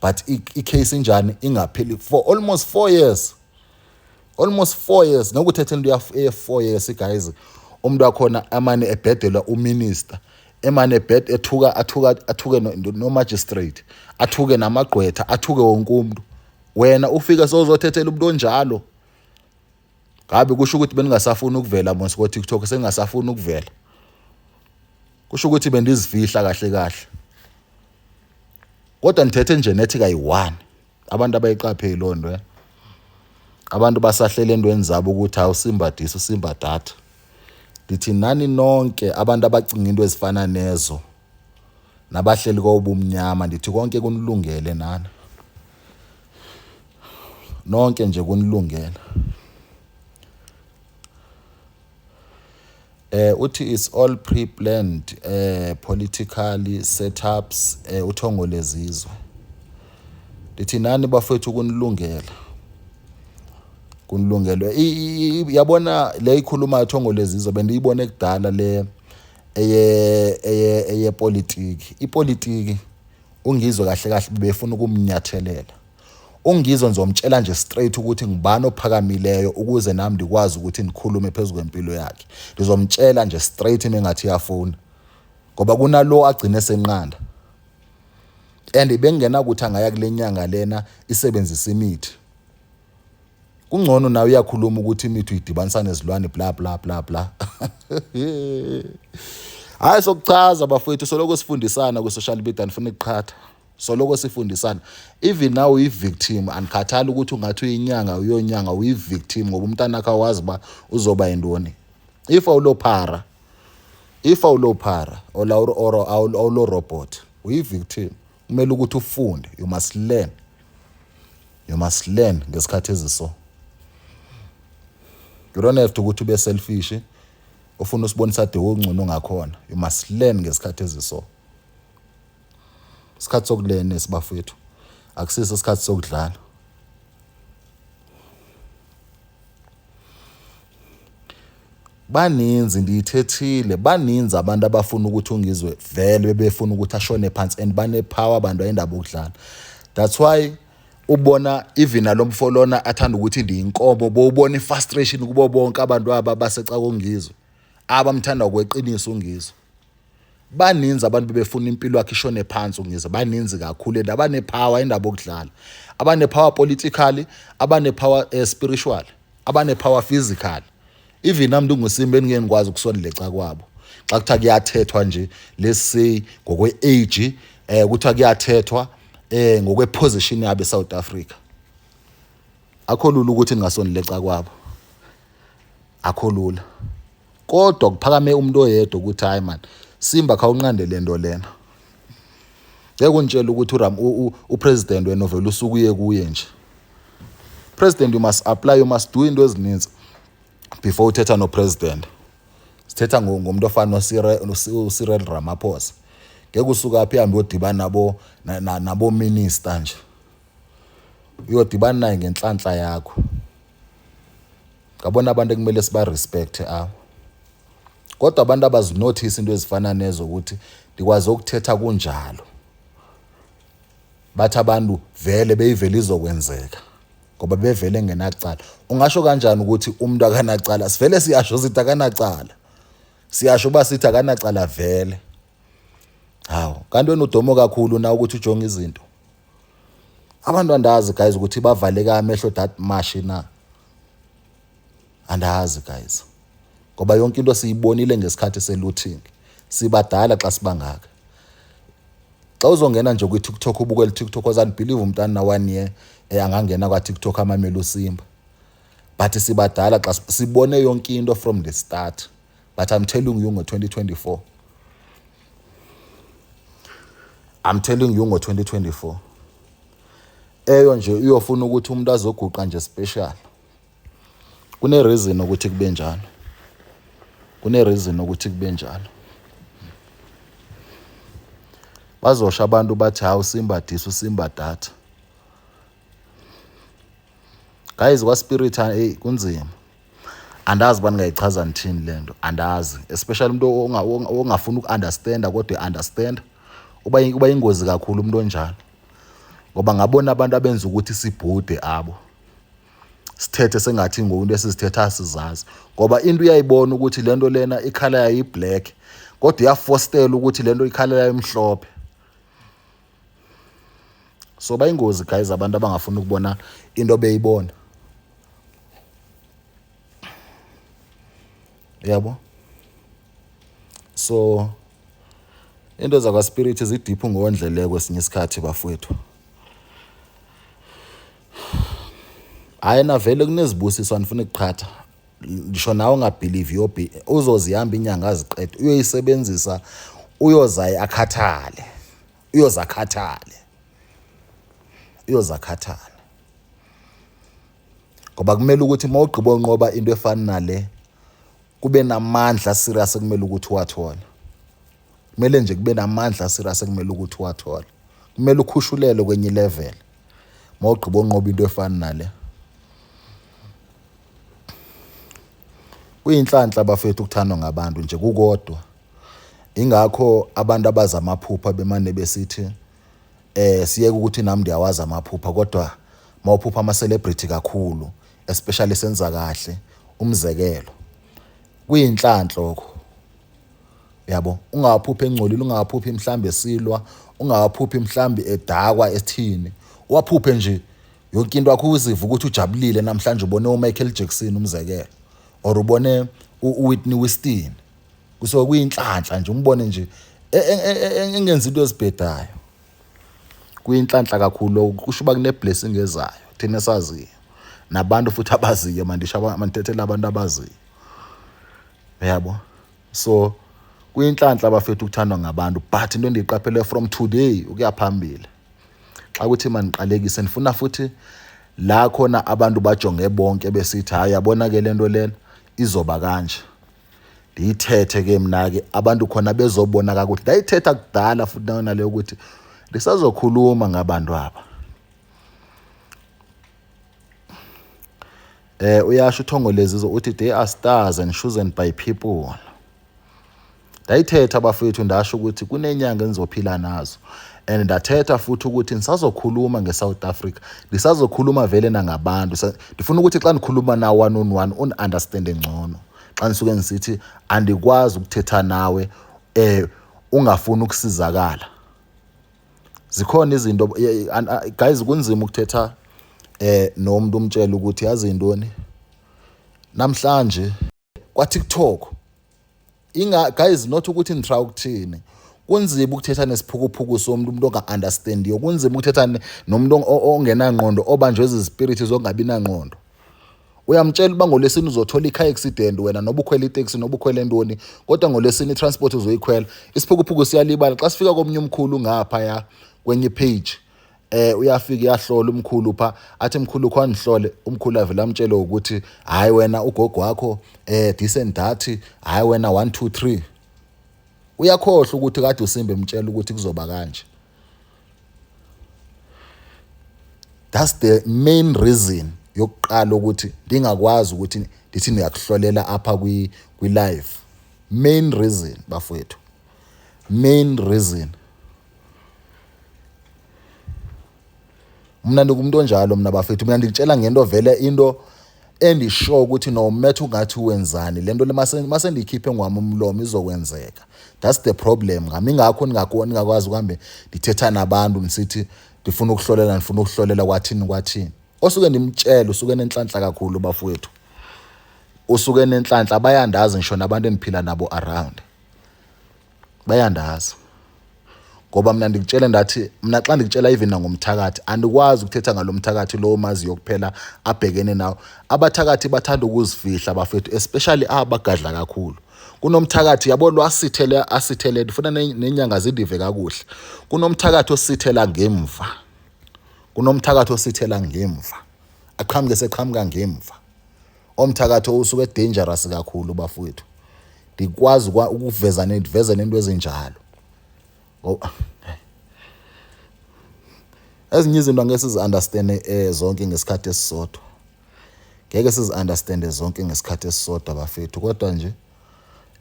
But icase injani ingapheli for almost 4 years, almost 4 years. Ngeke uthethe into ye-4 years guys, Umuntu wakhona amane ebhedelwa uminister, emane ebhed ethuka athuka athuke no magistrate, athuke namagqwetha, athuke wonke umuntu. Wena ufike sowuzothethela umuntu onjalo. Ngabe kusho ukuthi beningasafuni ukuvela mos ko TikTok, sengingasafuni ukuvela. Kusho ukuthi bendizifihla kahle kahle. Kodwa nithethe nje nethi kayi-one. Abantu abayiqapheli loo nto. Abantu basahlele entweni zabo ukuthi hawu Simba this, uSimba that. Ndithi nani nonke abantu abacinga into ezifana nezo nabahleli kobumnyama, ndithi konke kunilungele nani. Nonke nje kunilungele. Uthi it's all pre-planned politically setups uthongo lezizwe. Ndithi nani bafethu kunilungele. Kunilungele. Yabona le ikhuluma uthongo lezizwe bendiyibone kudala le eye eye eyepolitiki. Ipolitiki uNgizwe kahle kahle bebefuna ukumnyathelela. UNgizwe ngizomtshela nje straight ukuthi ngubani ophakamileyo ukuze nami ndikwazi ukuthi ngikhulume phezu kwempilo yakhe. Ngizomtshela nje straight mengathi uyafuna. Ngoba kunalo agcine senqanda. And bengenakuthi angaya kule nyanga lena isebenzisa imithi. Kungcono nawe uyakhuluma ukuthi imithi uyidibanisa nezilwane bla bla bla bla. Hayi sokuchaza bafowethu, soloko sifundisana kwi-social media, andifuni ukuqhatha. Soloko sifundisana. Even now uyi-victim, andikhathali ukuthi ungathi uyinyanga uyonyanga, uyi-victim ngoba umntana wakho awazi uba uzoba yintoni. If awulophara, if awulophara or awulo robot, uyi-victim. Kumele ukuthi ufunde, you must learn. You must learn ngesikhathi eziso. You don't have to ukuthi ube selfish, ufuna usibonisa de ungcono ngakhona. You must learn ngesikhathi eziso. Isikhathi sokulearn esibafethu. Akusiso isikhathi sokudlala. Baninzi ndiyithethile, baninzi abantu abafuna ukuthi uNgizwe vele bebefuna ukuthi ashone phansi and bane-power abantu ayindaba ukudlala. That's why ubona even nalo mfo lona athanda ukuthi ndiyinkomo, bowubona i-frustration kubo bonke abantu aba baseca koNgizwe, abamthanda ngokweqiniso uNgizwe. Baninzi abantu bebefuna impilo yakhe ishone phansi uNgizwe, baninzi kakhulu and abane-power indaba okudlala. Abane-power politically, abane-power spiritual, abane-power physically. Even nami ndinguSimba engike ngikwazi ukusondela eca kwabo. Xa kuthiwa kuyathethwa nje, let's say ngokwe-age, kuthiwa kuyathethwa ngokwe-position yabo eSouth Africa. Akho lula ukuthi ningasondela eca kwabo. Akho lula. Kodwa kuphakame umuntu oyedwa ukuthi hayi man, Simba khawunqande le nto lena. Ngeke ungitshele ukuthi upresident wena uvela usuke uye kuye nje. President, you must apply, you must do into ezininzi before uthetha no-president. Sithetha ngomuntu ofana noCyril Ramaphosa. Ngeke usuke apha uhambe uyodibana nabo nabo minister nje. Uyodibana naye ngenhlanhla yakho. Ngabona abantu ekumele siba respect abo. Kodwa abantu abazinothisi into ezifana nezo ukuthi ndikwazi ukuthetha kunjalo. Bathi abantu vele beyivele izokwenzeka ngoba bevele engenacala. Ungasho kanjani ukuthi umuntu akanacala? Sivele siyasho sithi akanacala. Siyasho uba sithi akanacala vele. Hawu, kanti wena udomo kakhulu na ukuthi ujonge izinto. Abantu andazi guys ukuthi bavaleka amehlo that much na. Andazi guys. Ngoba yonke into siyibonile ngesikhathi se-looting. Sibadala xa sibangaka. Xa uzongena nje kwi-TikTok ubukele TikTok, uzanibelieve umntana na 1 year angangena kwa-TikTok amamele uSimba. But sibadala xa sibone yonke into from the start. But I'm telling you ngo-2024. I'm telling you ngo-2024. Eyo nje uyofuna ukuthi umuntu azoguqa nje special. Kune reason ukuthi kube njalo. Kune reason ukuthi kube njalo. Bazosho abantu bathi hawu Simba this, uSimba that. Guys, kwa spirit hey kunzima. Andazi uba ningayichaza nithini le nto, andazi. Especially umuntu ongafuni uku-understanda kodwa e-understand. Uba ingozi kakhulu umuntu onjalo. Ngoba ngabona abantu abenza ukuthi sibhude abo. Sithethe sengathi ngoku into esizithetha asizazi, ngoba into uyayibona ukuthi le nto lena ikhala yayo i-black, kodwa iyafostela ukuthi le nto ikhala yayo imhlophe. So bayingozi guys abantu abangafuni ukubona into beyibona, yabo. So into zakwa-spirit zidiphu ngondlele kwesinye isikhathi bafowethu. Hhayi na vele kunezibusiso, andifuni kuqhatha ngisho nawe ungabhilivi, yobhi uzozihamba inyanga aziqede, uyoyisebenzisa, uyozaye akhathale, uyoze akhathale, uyoze akhathale, ngoba kumele ukuthi uma ugqiba unqoba into efana nale kube namandla serious ekumele ukuthi uwathole. Kumele nje kube namandla serious ekumele ukuthi uwathole. Kumele ukhushulelwe kwenye level uma ugqiba unqoba into efana nale. Kuyinhlanhla bafethu ukuthandwa ngabantu nje kukodwa. Ingakho abantu abazi amaphupha bemane besithi siyeke ukuthi nami ndiyawazi amaphupha, kodwa mawuphupha ama celebrity kakhulu, especially senza kahle, umzekelo, kuyinhlanhla lokho, yabo. Ungawaphuphi engcolile, ungawaphuphi mhlambe esilwa, ungawaphuphi mhlambe edakwa ethini, waphuphe nje yonke into yakho uziva ukuthi ujabulile namhlanje, ubone uMichael Jackson umzekelo, or ubone uWhitney Houston, kusuke kuyinhlanhla nje umbone nje engenza into ezibhedayo. Kuyinhlanhla kakhulu, kusho uba kune-blessing ezayo thina esaziyo nabantu futhi abaziyo, mandisho mandithethele abantu abaziyo, yabo. So kuyinhlanhla bafethu ukuthandwa ngabantu, but into endiyiqaphele from today ukuya phambili, xa kuthi maniqalekise ndifuna futhi la khona abantu bajonge bonke besithi hayi yabona ke lento lena izoba kanje, ndiyithethe ke mna ke abantu khona bezobona kakuhle. Ndayithetha kudala futhi nayona leyo ukuthi ndisazokhuluma ngabantu aba. Uyasho uthongo lezizo uthi they are stars and chosen by people. Ndayithetha bafethu, ndasho ukuthi kunenyanga engizophila nazo, and ndathetha futhi ukuthi ndisazokhuluma ngeSouth Africa, ndisazokhuluma vele nangabantu. Ndifuna ukuthi xa ndikhuluma na one on one uni-understande ngcono, xa ndisuke ngisithi andikwazi ukuthetha nawe ungafuni ukusizakala. Zikhona izinto guys, kunzima ukuthetha nomuntu umtshela ukuthi yazi intoni namhlanje kwa TikTok inga guys, not ukuthi ngitry ukuthini, kunzima ukuthetha nesiphukuphuku somuntu, umuntu onga-understandiyo. Kunzima ukuthetha nomuntu ongenangqondo, obanjwe izispirithi zokungabi nangqondo. Uyamtshela uba ngolesine uzothola i-car accident wena, noba ukhwela iteksi noba ukhwele ntoni, kodwa ngolesine i-transport uzoyikhwela. Isiphukuphuku siyalibala. Xa sifika komnye umkhulu ngaphaya kwenye page, uyafika uyahlola umkhulu pha, athi mkhulu khwandihlole, umkhulu avele amtshele ukuthi hayi wena ugogo wakho this and that, hayi wena 1 2 3. Uyakhohlwa ukuthi kade uSimba emtshela ukuthi kuzoba kanje. That's the main reason yokuqala ukuthi ndingakwazi ukuthi ndithi ndiyakuhlolela apha kwi live. Main reason bafowethu, main reason. Mna ndingumuntu onjalo mna bafethu, mina ndikutshela ngento vele, into endisho ukuthi no matter ungathi wenzani lento le mase ndiyikhiphe ngwami umlomo izokwenzeka. That's the problem ngami, ingakho ningakwazi ukuhambe ndithetha nabantu ndisithi ndifuna ukuhlolela, ndifuna ukuhlolela kwathini kwathini. Osuke ndimtshela usuke nenhlanhla kakhulu bafowethu, usuke nenhlanhla. Bayandazi ngisho nabantu endiphila nabo around, bayandazi, ngoba mina ndikutshele ndathi mina xa ndikutshela even nangomthakathi andikwazi ukuthetha ngalo mthakathi lo maziyo kuphela abhekene nawo. Abathakathi bathanda ukuzifihla bafethu, especially abagadla kakhulu. Kunomthakathi yabo lo asithele asithele, ndifuna nenyanga zindive kakuhle. Kunomthakathi osithela ngemva, kunomthakathi osithela ngemva, aqhamuke seqhamuka ngemva. Omthakathi usuke dangerous kakhulu bafowethu. Ndikwazi ukuveza ndiveze nento ezinjalo. Ezinye izinto angeke sizi-understande zonke ngesikhathi esisodwa, ngeke sizi-understande zonke ngesikhathi esisodwa bafethu, kodwa nje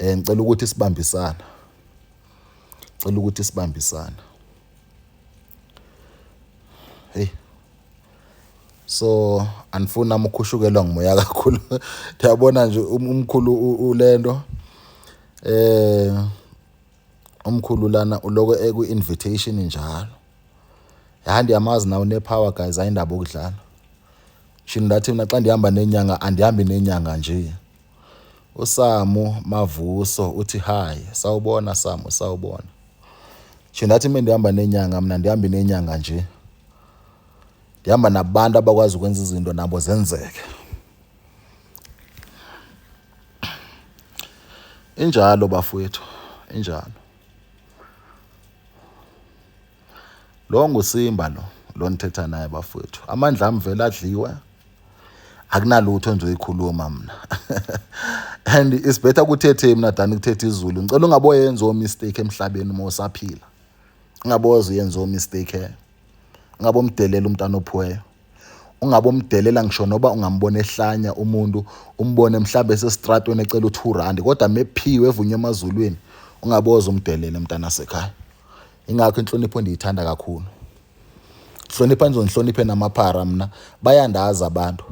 ngicela ukuthi sibambisane, ngicela ukuthi sibambisane. Hey, so Andifuni nami ukhushukelwa ngumoya kakhulu. Ndiyabona nje umkhulu ulento umkhulu lana uloko eku-invitation njalo. Ya, ndiyamazi nawe une-power guys, ayindaba okudlala. Shini ndathi mna xa ndihamba nenyanga andihambi nenyanga nje. USamu Mavuso uthi hi, sawubona Samu, sawubona. Shini ndathi mina ndihamba nenyanga, mna ndihambi nenyanga nje. Ndihamba nabantu abakwazi ukwenza izinto nabo zenzeke. Injalo bafowethu, injalo. Lo nguSimba lo, lo nithetha naye bafowethu. Amandla ami vele adliwe. Akunalutho engizoyikhuluma mina. And it's better kuthethe mina than kuthethe izulu. Ngicela ungaboyenza o mistake emhlabeni uma usaphila. Ungaboze uyenze o mistake. Ungabomdelela umntana ophiweyo. Ungabomdelela ngisho noba ungambona ehlanya umuntu, umbone mhlambe esestratweni ecela u2 rand kodwa mephiwe evunywe emazulwini, ungaboze umdelele mntana sekhaya. Ingakho inhlonipho ndiyithanda kakhulu. Hlonipha nizonihloniphe namaphara mina bayandazi abantu.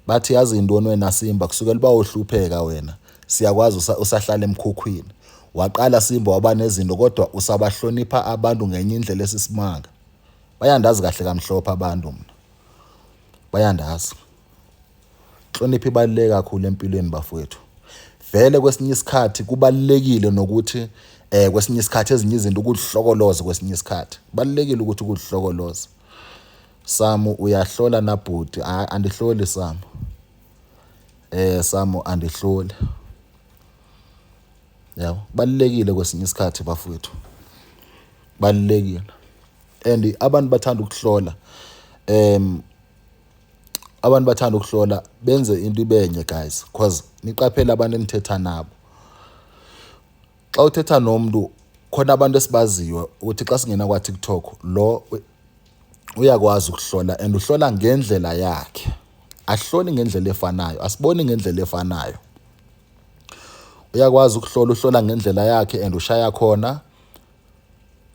Bathi yazi intoni wena Simba kusukela uba uhlupheka wena siyakwazi usahlala emkhukhwini. Waqala Simba waba nezinto kodwa usabahlonipha abantu ngenye indlela esisimanga. Bayandazi kahle kamhlophe abantu mina. Bayandazi. Inhlonipho ibaluleke kakhulu empilweni bafowethu. Vele kwesinye isikhathi kubalulekile nokuthi kwesinye isikhathi ezinye izinto ukuzihlokoloza kwesinye isikhathi. Kubalulekile ukuthi ukuzihlokoloza. Samu uyahlola nabhuti, andihloli Samu. Samu andihloli. Yabo, kubalulekile kwesinye isikhathi bafowethu. Kubalulekile. And abantu bathanda ukuhlola. Abantu bathanda ukuhlola benze into ibenye guys because niqaphele abantu enithetha nabo. Xa uthetha nomuntu khona abantu esibaziyo ukuthi xa singena kwa TikTok lo uyakwazi ukuhlola and uhlola ngendlela yakhe. Ahloli ngendlela efanayo, asiboni ngendlela efanayo. Uyakwazi ukuhlola, uhlola ngendlela yakhe and ushaya khona.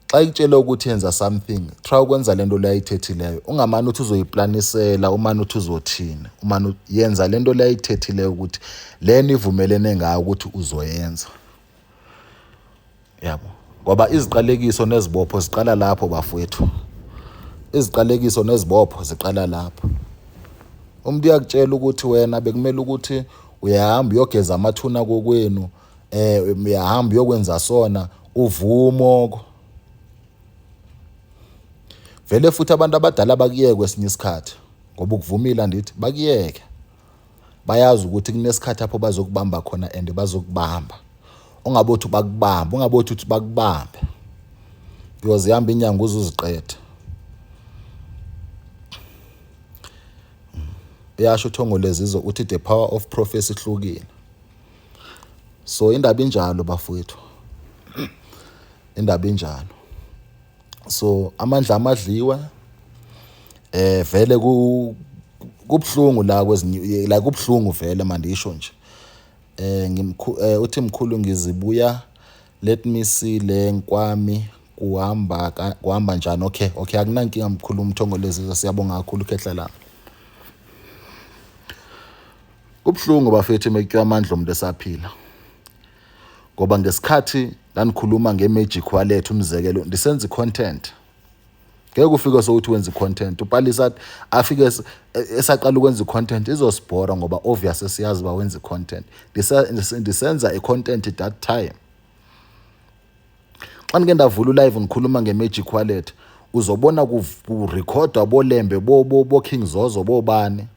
Xa ikutshele ukuthi yenza something, try ukwenza lento le ayithethileyo. Ungamane uthi uzoyiplanisela, umane uthi uzothini. Umane yenza lento le ayithethileyo ukuthi le nivumelene ngayo ukuthi uzoyenza. Yabo. Ngoba iziqalekiso nezibopho ziqala lapho bafowethu. Iziqalekiso nezibopho ziqala lapho. Umuntu uyakutshela ukuthi wena bekumele ukuthi uyahamba uyogeza amathuna kokwenu, uyahamba uyokwenza sona uvumo. Vele futhi abantu abadala bakuyeke kwesinye isikhathi ngoba ukuvumile andithi bakuyeke. Bayazi ukuthi kunesikhathi apho bazokubamba khona and bazokubamba. Ungabothi bakubambe, ungabothi uthi bakubambe. Because ihamba inyanga uze uziqede. Uyasho uThongo lezizo uthi the power of prophecy ihlukile. So indaba injalo bafowethu. Indaba injalo. So amandla amadliwe vele kubhlungu la kwezinye la kubhlungu vele mandisho nje. Uthi mkhulu ngizibuya, let me see le nkwami kuhamba kuhamba njani. Okay, okay, akunankinga mkhulu umthongo lezi, siyabonga kakhulu khehla la. Kubhlungu bafethu mekutywa amandla umuntu esaphila. Ngoba ngesikhathi ndandikhuluma nge-magic wallet umzekelo ndisenza i-content. Ngeke ufike sokuthi wenza i-content, uPalisa afike esaqala ukwenza i-content izosibhora ngoba obvious siyazi uba wenza i-content. Ndisenza i-content that time. Xa ndike ndavula ulive ngikhuluma nge-magic wallet uzobona kurekhodwa boLembe bo King Zozo bobani.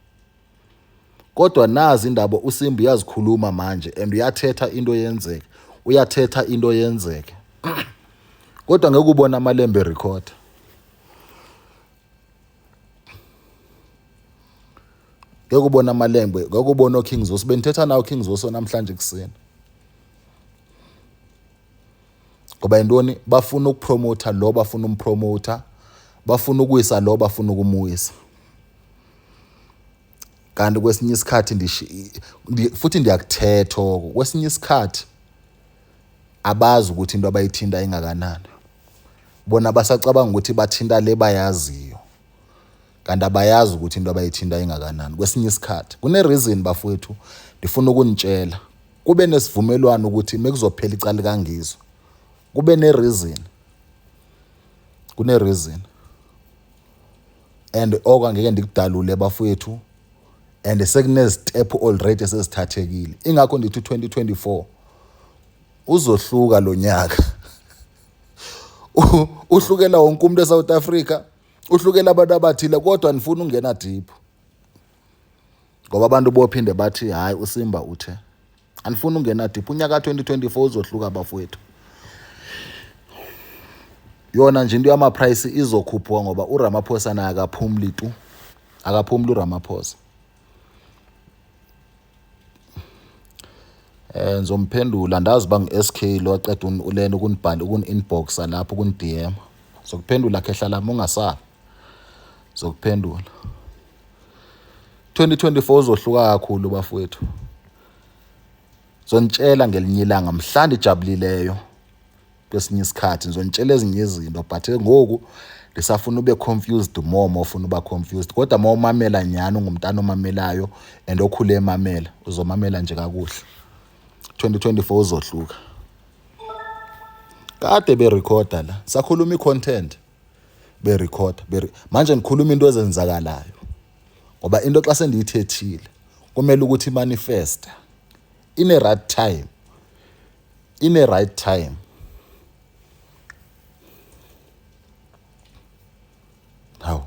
Kodwa nazi indaba uSimba uyazikhuluma manje and uyathetha into yenzeke. Uyathetha into yenzeke. Kodwa ngeke ubone amalembe record. Ngeke ubone amalembe, ngeke ubone oKing Zoso. Benithetha nawo King Zoso namhlanje kuseni. Ngoba intoni bafuna ukupromota lo bafuna umpromota, bafuna ukuwisa lo bafuna ukumuwisa. Kanti kwesinye isikhathi futhi ndiyakuthetha oko, kwesinye isikhathi abazi ukuthi into abayithinta ingakanani. Bona basacabanga ukuthi bathinta le bayaziyo. Kanti abayazi ukuthi into abayithinta ingakanani. Kwesinye isikhathi kune-reason bafowethu, ndifuna ukunitshela. Kube nesivumelwano ukuthi mekuzophela icala likaNgizwe. Kube ne-reason. Kune-reason. And oko angeke ndikudalule bafowethu and sekunezitephu already esezithathekile. Ingakho ndithi u-2024 uzohluka lo nyaka. Uhlukela wonke umuntu eSouth Africa, uhlukela abantu abathile kodwa ndifuna ungena deep. Ngoba abantu bophinde bathi hayi uSimba uthe. Andifuni ungena deep. Unyaka 2024 uzohluka bafowethu. Yona nje into yama-price izokhuphuka ngoba uRamaphosa naye akaphumuli tu. Akaphumuli uRamaphosa. Ngizomphendula andazi uba ngu-SK lo aqeda ulena ukunibhala ukuni-inboxa lapho ukuni-DM. Zokuphendula khehla lami ungasabi. Zokuphendula. 2024 uzohluka kakhulu bafowethu. Zonitshela ngelinye ilanga mhla ndijabulileyo kwesinye isikhathi ngizonitshela ezinye izinto but ngoku ndisafuna ube confused more uma ufuna uba confused kodwa uma umamela nyhani ungumntana omamelayo and okhule emamela uzomamela nje kakuhle. 2024 uzohluka. Kade berekhoda la sakhuluma i-content berekhoda manje ngikhuluma into ezenzakalayo ngoba into xa sendiyithethile kumele ukuthi manifest in a right time, in a right time. Hawu,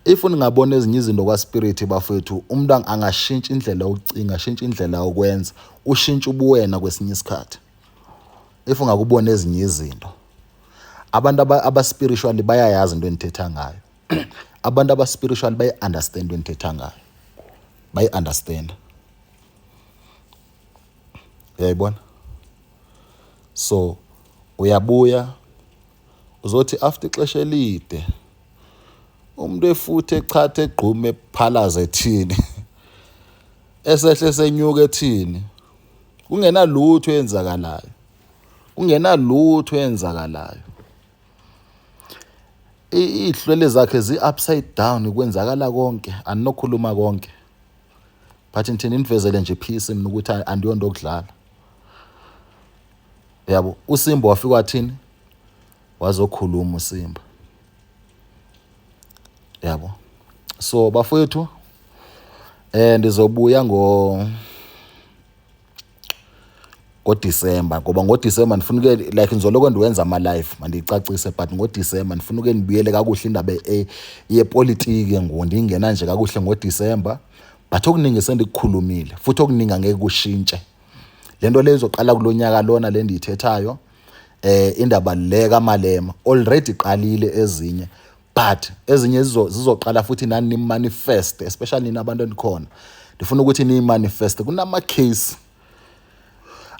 if ningabona ezinye izinto kwaspirit bafethu, umuntu angashintsha indlela yokucinga, ashintshe indlela yokwenza, ushintshe ubuwena kwesinye isikhathi. If ungakubona ezinye izinto, abantu aba-spiritually bayayazi into endithetha ngayo. Abantu aba-spiritual bayi-understand into endithetha ngayo, bayi-understand. Uyayibona? So uyabuya uzothi after ixesha elide umuntu efuthe echatha egqume ephalaza ethini esehle senyuka ethini kungenalutho eyenzakalayo, kungenalutho eyenzakalayo. Iy'hlwele zakhe zi-upside down, kwenzakala konke, andinokhuluma konke but ngithini nivezele nje peace mina ukuthi andiyonto okudlala. Yabo, uSimba wafika wathini, wazokhuluma uSimba. Yabo, so bafowethu ndizobuya ngoDisemba ngoba ngoDisemba ndifuna uke like ngizoloko ndiwenza ama-live, mandiyicacise, but ngoDisemba ndifuna uke ndibuyele kakuhle indaba yepolitiki ngoku ndingena nje kakuhle ngoDisemba. But okuningi sendikukhulumile futhi okuningi angeke kushintshe. Le nto le izoqala kulo nyaka lona le ndiyithethayo, indaba le kaMalema already iqalile ezinye, but ezinye zizoqala futhi nani nimanifest, especially nina abantu enikhona. Ndifuna ukuthi niyimanifeste. Kunama-case,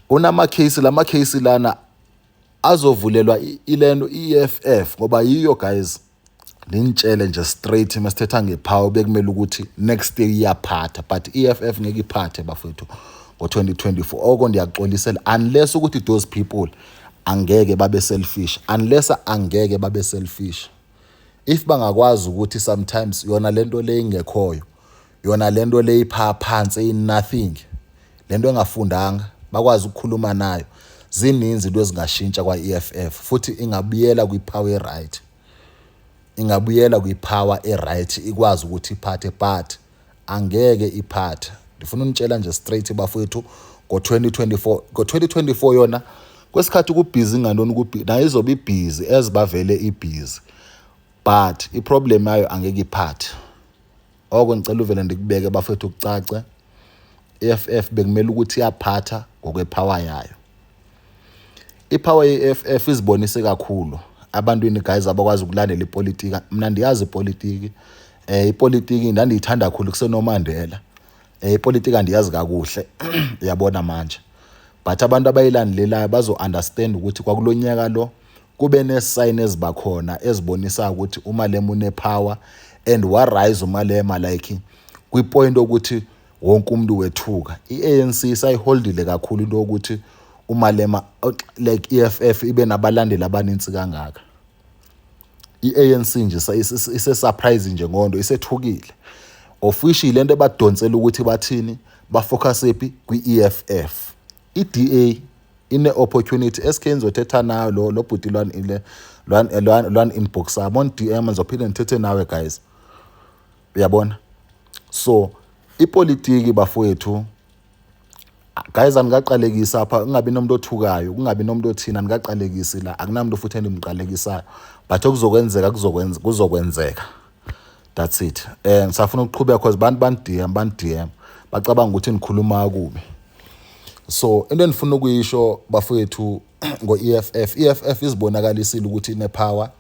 kunama-case, lama case lana azovulelwa ilento i-EFF ngoba yiyo guys. Ndinitshele nje straight, masithetha ngepower bekumele ukuthi next year iyaphatha, but EFF ngeke iphathe bafowethu ngo-2024. Oko ndiyakuxolisela, unless ukuthi those people angeke babe selfish, unless angeke babe selfish. If bangakwazi ukuthi sometimes yona lento le ingekhoyo, yona lento le ipha phansi nothing, lento engafundanga bakwazi ukukhuluma nayo, zininzi into ezingashintsha kwa-EFF futhi ingabuyela kwi-power right, ingabuyela kwi-power e-right, ikwazi ukuthi iphathe, but angeke iphathe. Ndifuna unitshela nje straight bafowethu, ngo-2024, ngo-2024 yona kwesikhathi kubhizi ngantoni, nayo izobe ibhizi as bavele ibhizi, but iproblem yayo angeke iphathe. Oko ngicela uvele ndikubeke bafethu kucace, EFF bekumele ukuthi iyaphatha ngokwepower yayo. Ipower ye-EFF izibonise kakhulu abantwini guys abakwazi ukulandela ipolitika. Mina ndiyazi ipolitiki, ipolitiki ndandiyithanda kakhulu kusenoMandela. Ipolitika ndiyazi kakuhle, uyabona manje, but abantu abayilandelelayo bazo-understand ukuthi kwakulonyaka lo kube ne-sign ezibakhona ezibonisa ukuthi uMalema une-power and wa-rise uMalema like kwi-point ukuthi wonke umuntu wethuka. I-ANC isayiholdile kakhulu into yokuthi uMalema like EFF ibe nabalandeli abanintsi kangaka. I-ANC nje ise-surprise nje ngonto isethukile, of which lento ebadonsela ukuthi bathini, bafocus ephi? Kwi-EFF. I-DA ine-opportunity. SK, ngizothetha nawe lo bhuti lwan ile lwan inbox ami on DM, ngizophinde ngithethe nawe guys, uyabona. So ipolitiki bafowethu, guys, andikaqalekisi apha, kungabi nomuntu othukayo, kungabi nomuntu othina, andikaqalekisi la, akunamuntu futhi endimqalekisayo, but okuzokwenzeka kuzokwenza, kuzokwenzeka, that's it. Ngisafuna ukuqhubeka because bantu bani-DM, bani-DM bacabanga ukuthi nikhuluma kubi. So into endifuna ukuyisho bafowethu ngo-EFF, EFF izibonakalisile ukuthi ine-power,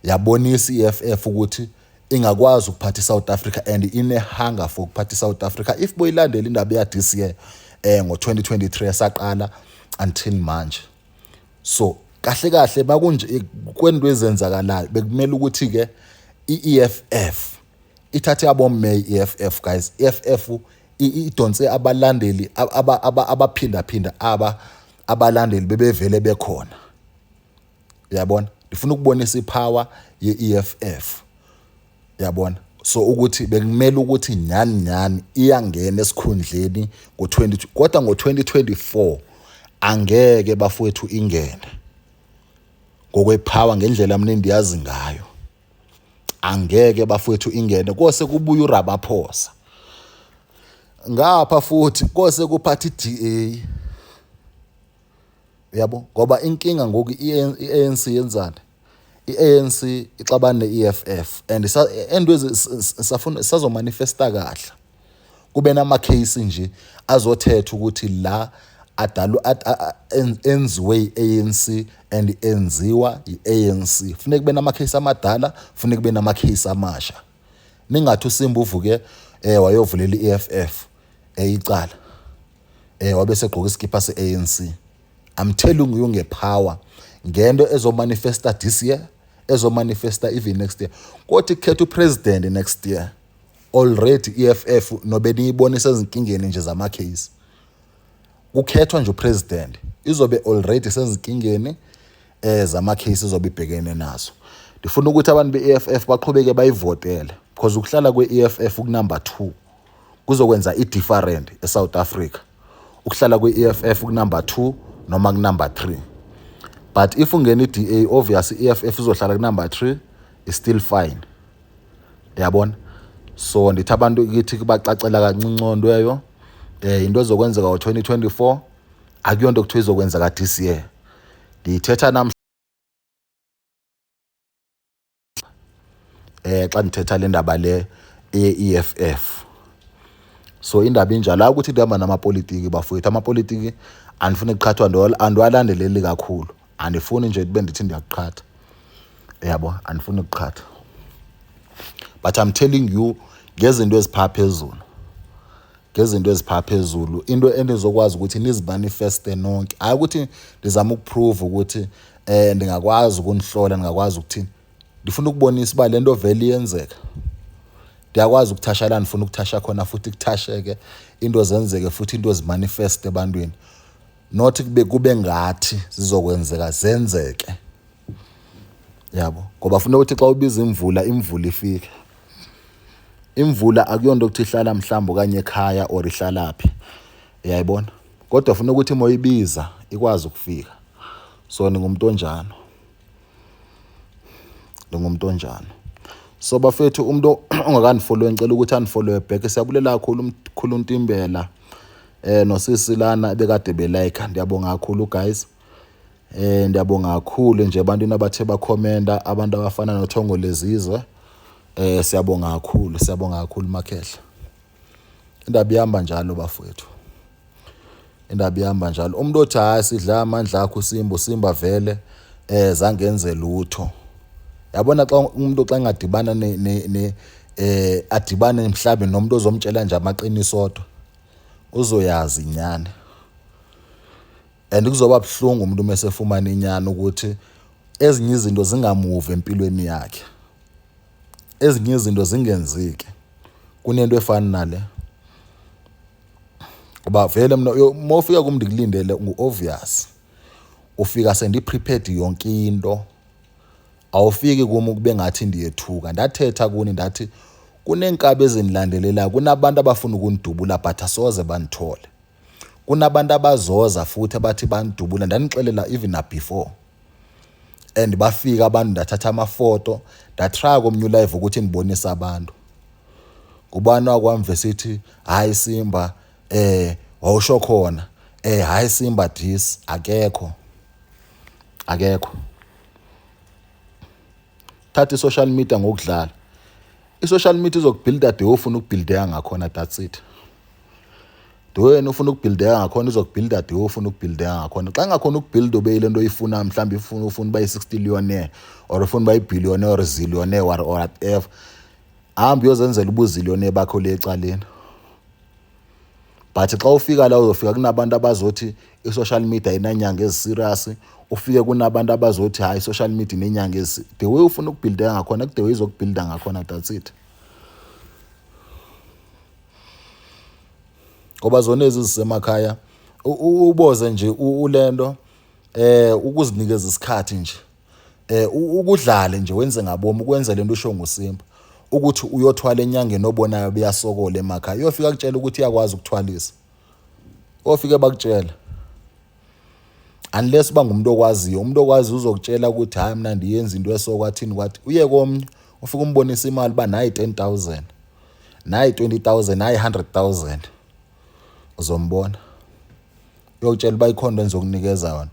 yabonisa i-EFF ukuthi ingakwazi ukuphatha i-South Africa and ine-hunger for ukuphatha i-South Africa. If boyilandela indaba ya this year ngo-2023 esaqala until manje, so kahle kahle makunje kwento ezenzakalayo, bekumele ukuthi ke i-EFF ithathe abomeya. I-EFF guys, EFF idonse abalandeli abaphinda phinda, aba abalandeli bebevele bekhona, uyabona. Ndifuna ukubonisa ipower ye-EFF, yabona. So ukuthi bekumele ukuthi nyani nyani iyangena esikhundleni ngo-20, kodwa ngo-2024 angeke bafowethu ingene ngokwepower ngendlela mina endiyazi ngayo, angeke bafowethu ingene. Kose kubuya uRamaphosa ngapha futhi, kose kuphatha i-DA, uyabo, ngoba inkinga ngoku i-ANC yenzani? I-ANC ixabana ne-EFF and entwezi safuna sazomanifesta kahle, kube nama-case nje azothetha ukuthi la adalwa enziwe i-ANC and enziwa i-ANC. Funeka kube nama-case amadala, funeka kube nama-case amasha. Ningathi uSimba uvuke wayovulela i-EFF icala, wabe segqoka iskipa se-ANC. I'm telling you ngepower, ngento ezomanifesta this year, ezomanifesta even next year, kodwa ikhetha upresident next year already EFF nobe niyibonisa ezinkingeni nje zama-case. Kukhethwa nje upresident, izobe already sezinkingeni zama-case izobe ibhekene nazo. Ndifuna ukuthi abantu be-EFF baqhubeke bayivotele because ukuhlala kwe-EFF kunumber 2 kuzokwenza i-different eSouth Africa, ukuhlala kwe-EFF kunumber 2 noma kunumber 3. But if ungena i-DA, obvious i-EFF izohlala kunumber 3, is still fine, yabona. So ndithi abantu kithi kubacacela kancinci nto eyo into ezokwenzeka ngo-2024, akuyonto kuthiwa izokwenzeka this year. Ndiyithetha namhla xa ndithetha le ndaba le ye-EFF. So indaba injalo, hayi ukuthi ndihamba namapolitiki bafowethu, amapolitiki andifuni kuqhathwa, andiwalandeleli kakhulu, andifuni nje kube ndithi ndiyakuqhatha, yabo, andifuni ukuqhatha, but I'm telling you ngezinto ezipha phezulu, ngezinto ezipha phezulu, into enizokwazi ukuthi nizimanifeste nonke. Hayi ukuthi ndizama ukuprove ukuthi ndingakwazi ukunihlola, ndingakwazi ukuthini, ndifuna ukubonisa uba le nto vele iyenzeka. Ndiyakwazi ukuthasha la ndifuna ukuthasha khona, futhi kuthasheke, into zenzeke, futhi into zimanifeste ebantwini, not kube ngathi zizokwenzeka, zenzeke, yabo. Ngoba funa ukuthi xa ubiza imvula, imvula ifike. Imvula akuyonto ukuthi ihlala mhlawumbe okanye ekhaya or ihlala phi, uyayibona, kodwa funa ukuthi uma uyibiza ikwazi ukufika. So ningumuntu onjalo, ndingumuntu onjalo. So bafethu, umuntu ongakandifollow, ngicela ukuthi andifollow back. Siyabulela kakhulu umkhulu Ntimbela nosisi lana ebekade belike, ndiyabonga kakhulu guys. Ndiyabonga kakhulu nje ebantwini abathe bakhomenta, abantu abafana noThongo lezizwe, siyabonga kakhulu, siyabonga kakhulu makhehla. Indaba ihamba njalo bafowethu, indaba ihamba njalo. Umuntu othi hayi, sidla amandla akho uSimba, uSimba vele zangenze lutho, yabona. Xa umuntu xa engadibana ne adibane mhlambe nomuntu ozomtshela nje amaqiniso odwa, uzoyazi inyani and kuzoba buhlungu umuntu uma esefumana inyani ukuthi ezinye izinto zingamuvi empilweni yakhe, ezinye izinto zingenzeki. Kunento efana nale, ngoba vele mina uma ufika kum ndikulindele ngu-obvious, ufika sendi-prepared yonke into. Awufiki kum ukube ngathi ndiyethuka. Ndathetha kuni ndathi kuneenkabi ezinilandelelayo, kunabantu abafuna ukunidubula but asoze bandithole. Kunabantu abazoza futhi abathi banidubula, ndanixelela even na before. And bafika abantu ndathatha amafoto, ndatraya komnye ulive ukuthi ndibonise abantu. Ngubani wakwamve sithi hayi Simba wawusho khona hayi Simba this akekho. Akekho. Thatha i-social media ngokudlala. I-social media izokubuilda the way ufuna ukubuildeka ngakhona, that's it. The way wena ufuna ukubuildeka ngakhona izokubuilda the way ufuna ukubuildeka ngakhona. Xa ingakhona ukubuilda ube yile nto oyifunayo, mhlawumbi ufuna uba yi-sixty-millionaire or ufuna uba yi-billionaire or zillionaire or whatever, hamba uyozenzela ubuzillionaire bakho le ecaleni. But xa ufika la uzofika kunabantu abazothi i-social media inanyanga ezi-serious, ufike kunabantu abazothi hayi i-social media inenyanga ezi. The way ufuna ukubuildeka ngakhona ku the way izokubuilda ngakhona, that's it. Ngoba zona ezi zisemakhaya uboze nje ulento ukuzinikeza isikhathi nje ukudlale nje wenze ngabomi ukwenza lento usho nguSimba ukuthi uyothwala enyangeni obonayo beyasokola emakhaya, uyofika kutshela ukuthi iyakwazi ukuthwalisa, ofike bakutshela unless uba ngumuntu okwaziyo. Umuntu okwaziyo uzokutshela ukuthi hayi mina ndiyenza into eso kwathini kwathi, uye komnye ufike umbonise imali uba nayi 10,000, nayi 20,000, nayi 100,000, uzombona uyokutshela uba ikhona into endizokunikeza yona.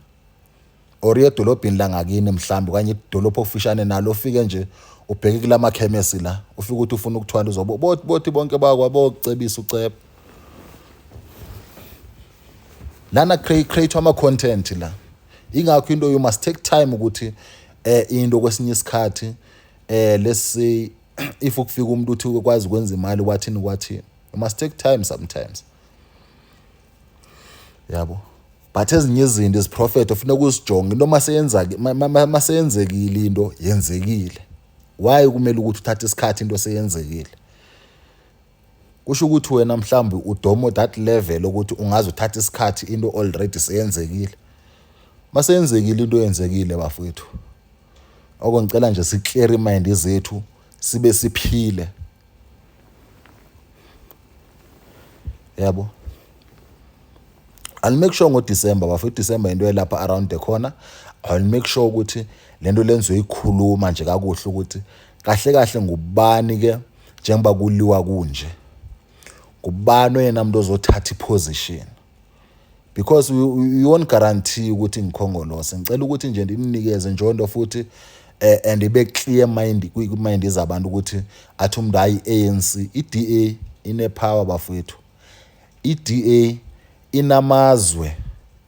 Or uye edolobheni langakini mhlawumbe okanye idolophu okufishane nalo, ufike nje ubheke kula makhemesi la, ufike uthi ufuna ukuthwala, uzobo bothi bonke bokucebisa ucebo. Lana create ama-content la. Ingakho into you must take time ukuthi into kwesinye isikhathi let's say if ukufika umuntu uthi ukwazi ukwenza imali kwathini kwathini, you must take time sometimes, yabo. But ezinye izinto iziprofetho funeka uzijonge into maseyenzekile, into yenzekile. Why kumele ukuthi uthathe isikhathi into seyenzekile? Kusho ukuthi wena mhlawumbe udomo that level ukuthi ungaze uthathe isikhathi into already seyenzekile. Maseyenzekile into yenzekile bafowethu. Oko ngicela nje si-clear mind zethu sibe siphile, yabo. I'll make sure ngoDecember bafowethu, December into elapha around the corner. I'll make sure ukuthi lento lenzoyikhuluma nje kakuhle ukuthi kahle kahle ngubani ke njengoba kuliwa kunje, ngubani oyena muntu ozothatha iposition, because you won't guarantee ukuthi ngikhongolose. Ngicela ukuthi nje ndininikeze njonto futhi and ibe clear mind kwi-mind zabantu ukuthi athi umuntu hayi i-ANC, i-DA ine-power bafowethu, i-DA inamazwe,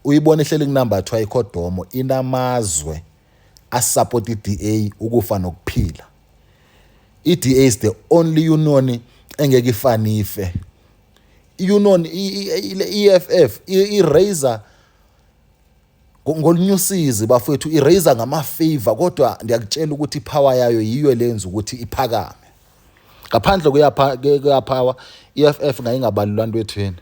uyibona ihleli kunumber 2 ayikho domo, inamazwe asupport i-DA ukufa nokuphila. I-DA is the only union engeke ifane ife. I-union i-EFF i-raiser ngolunye usizi bafowethu, i-raiser ngama-favor, kodwa ndiyakutshela ukuthi ipower yayo yiyo lenza ukuthi iphakame. Ngaphandle kuyapower i-EFF ngayingabalulwa nto etheni,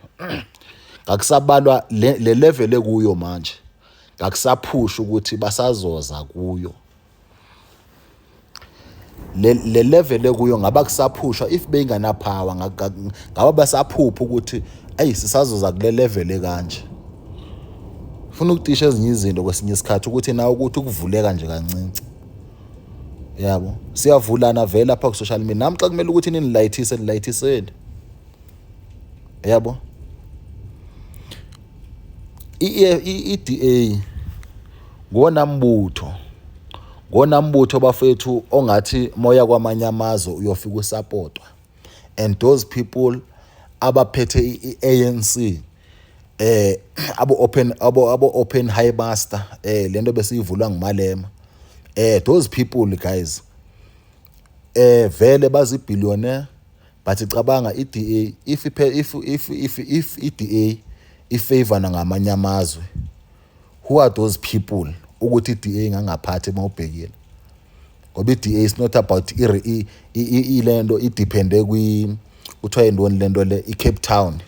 ngakusabalwa le level ekuyo manje, ngakusaphusha ukuthi basazoza kuyo le level ekuyo, ngaba kusaphushwa if beyingana power, ngaba basaphupha ukuthi ayi sisazoza kule level ekanje. Funa ukutisha ezinye izinto kwesinye isikhathi ukuthi nawe ukuthi ukuvuleka nje kancinci, yabo. Siyavulana vele lapha ku social media, nami xa kumele ukuthi ninilayithise nilayithiseni, yabo. I-DA ngona mbutho bafethu ongathi moya kwamanye amazwe uyofika usupportwa, and those people abaphethe i-ANC abo open abo open high master lento besiyivulwa nguMalema, those people guys vele bazi billionaire. But cabanga i-DA if i-DA ifavor ngamanye amazwe, who are those people ukuthi i-DA ingangaphathi mawubhekile? Ngoba i-DA is not about ilento idepende kwi kuthiwa yintoni lento le, i-Cape Town.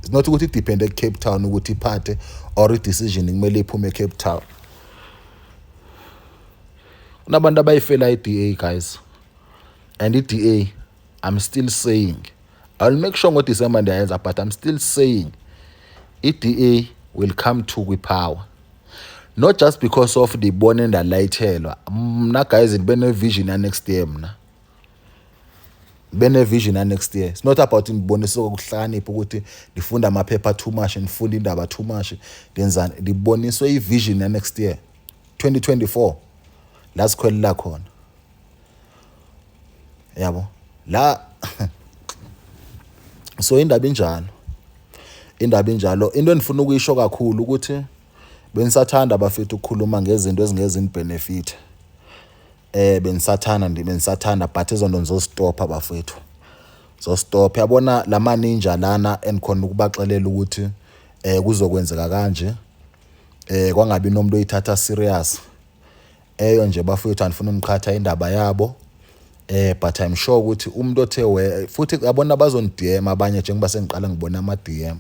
It's not ukuthi idepende ku-Cape Town ukuthi iphathe or i-decision kumele iphume e-Cape Town. Kunabantu abayifela i-DA guys, and i-DA, I'm still saying, I'll make sure ngoDisemba ndiyayenza, but I'm still saying i-DA will come to kwi-power, not just because of ndibone ndalayithelwa. Mna guys, ndibe ne-vision ya-next year. Mna bene-vision ya-next year. It's not about ndibonise ukuhlakanipha ukuthi ndifunda amaphepha too much, ndifunda indaba too much, ndenzani. Ndiboniswe i-vision ya-next year 2024, la sikhwelela khona, yabo la. So indaba injalo, indaba injalo. Into endifuna ukuyisho kakhulu ukuthi benisathanda bafethu ukukhuluma ngezinto ezingezini-benefit. Benisathanda, benisathanda, but ezo nto nizostopha bafethu, zostop. Yabona lama ninja lana endikhona ukubaxelela ukuthi kuzokwenzeka kanje, kwangabi nomuntu oyithatha serious eyo nje bafethu. Andifuna uniqhatha indaba yabo, but I'm sure ukuthi umuntu othe we futhi yabona bazoni-DM abanye, njengoba sengiqala ngibona ama-DM.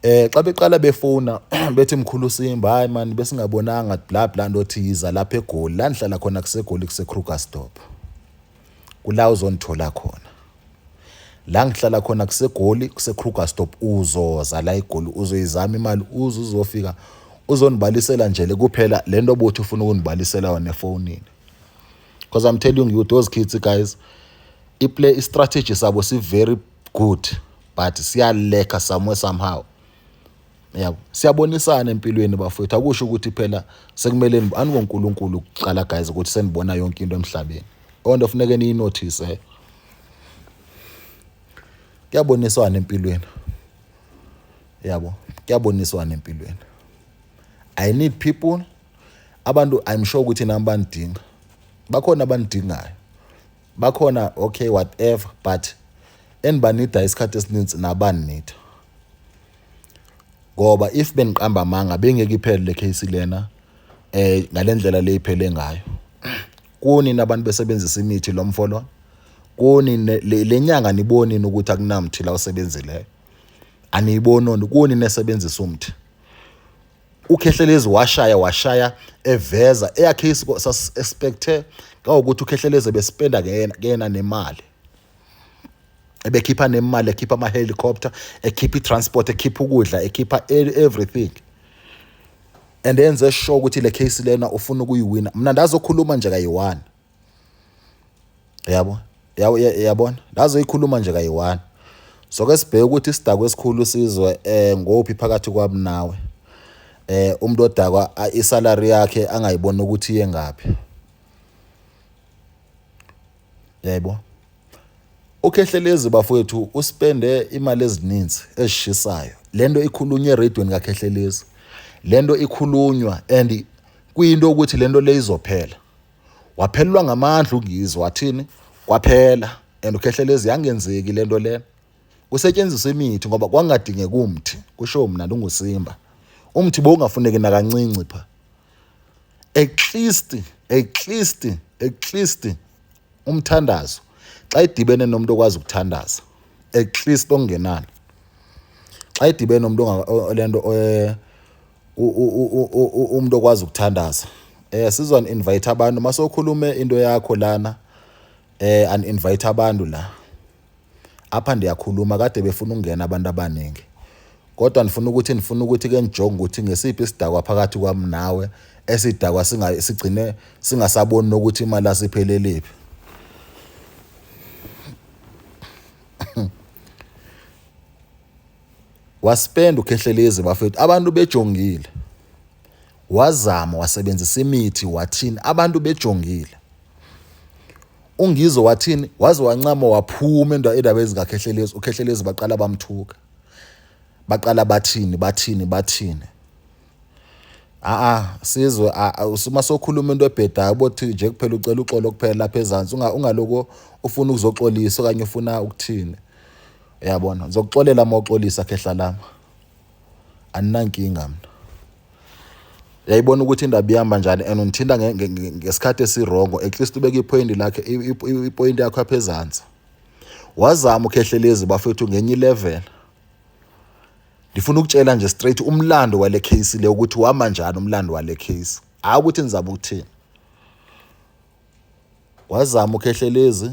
Xa beqala befona bethi, "Mkhulu Simba, hayi man, besingabonanga, bla bla." Ndothi, "Yiza lapha eGoli, la nihlala khona kuseGoli, kuse-Krugersdorp, kula uzonithola khona. La ngihlala khona kuseGoli, kuse-Krugersdorp. Uzoza la eGoli, uzoyizama imali, uze uzofika uzonibalisela nje le kuphela le nto bothi ufuna ukunibalisela yona efonini." Because I'm telling you, those kids guys, i-play i-strategy sabo si very good, but siyaleka somewhere somehow, yabo. Siyabonisana empilweni bafowethu. Akusho ukuthi phela sekumele anikonkulunkulu kuqala guys, ukuthi senibona yonke into emhlabeni. Onto funeke niyi-notice, kuyaboniswana empilweni, yabo, kuyaboniswana empilweni. I need people, abantu. I'm sure ukuthi nami banidinga, bakhona abanidingayo, bakhona, okay, whatever, but enibanida isikhathi esininzi nabanida, ngoba if beniqamba amanga, bengeke iphele le case lena ngalendlela leyiphele ngayo. Kuni nabantu besebenzisa imithi lo mfolo, kuni le nyanga nibonini ukuthi akunamthi la usebenzileyo, aniyiboni kuni nesebenzisa umthi. UKhehlelezi washaya, washaya eveza eyakhe. Sas-expecte ngawukuthi uKhehlelezi bespenda kena nemali, ebekhipha nemali, ekhipha ama-helicopter, ekhipha i-transport, ekhipha ukudla, ekhipha everything, and enze sure ukuthi le case lena ufuna ukuyiwina. Mina ndazokhuluma nje kayi-one, yabo, yabona, ndazoyikhuluma nje kayi-one. So ke sibheke ukuthi isidakwa esikhulu sizwe ngophi phakathi kwami nawe. Umuntu odakwa i-salary yakhe angayiboni ukuthi iye ngaphi, yebo. UKhehlelezi bafowethu uspende imali ezininzi ezishisayo. Lento ikhulunywa eradweni kaKhehlelezi, lento ikhulunywa and kuyinto ukuthi lento le izophela. Waphelelwa ngamandla uNgizwe, wathini, kwaphela, and uKhehlelezi yangenzeki lento lena. Kusetshenziswa imithi ngoba kwangadingeka umthi, kusho mina lunguSimba. Umthi bowungafuneki nakancinci pha. At least, at least, at least umthandazo, xa idibene nomuntu okwazi ukuthandaza, at least okungenani xa idibene nomuntu lento umuntu okwazi ukuthandaza. Sizwa invite abantu masokhulume into yakho lana, an invite abantu la apha. Ndiyakhuluma kade befuna ukungena abantu abaningi, kodwa ndifuna ukuthi ke nijonge ukuthi ngesiphi isidakwa phakathi kwami nawe esidakwa singa sigcine singasaboni nokuthi imali asipheleliphi. Waspenda uKhehlelezi bafethu, abantu bejongile. Wazama, wasebenzisa imithi, wathini, abantu bejongile. UNgizwe wathini, waze wancama, waphuma endaba ezikaKhehlelezi. UKhehlelezi baqala bamthuka, baqala bathini, bathini, bathini. A sizwe, uma sokhuluma into ebhedayo, bothi nje kuphela ucela uxolo kuphela lapha ezansi. Ungaloko ufuna ukuzoxolisa okanye ufuna ukuthini, uyabona. Ngizokuxolela uma uxolisa, khehla lami, aninankinga. Mina uyayibona ukuthi indaba ihamba njani and ungithinta ngesikhathi esi-wrong. At least ubeke i-point lakhe, i-point yakho apha ezansi. Wazama uKhehlelezi bafethu ngenye i-level. Ndifuna ukutshela nje straight umlando wale case le, ukuthi wama njani umlando wale case, hayi ukuthi nizama ukuthini. Wazama uKhehlelezi,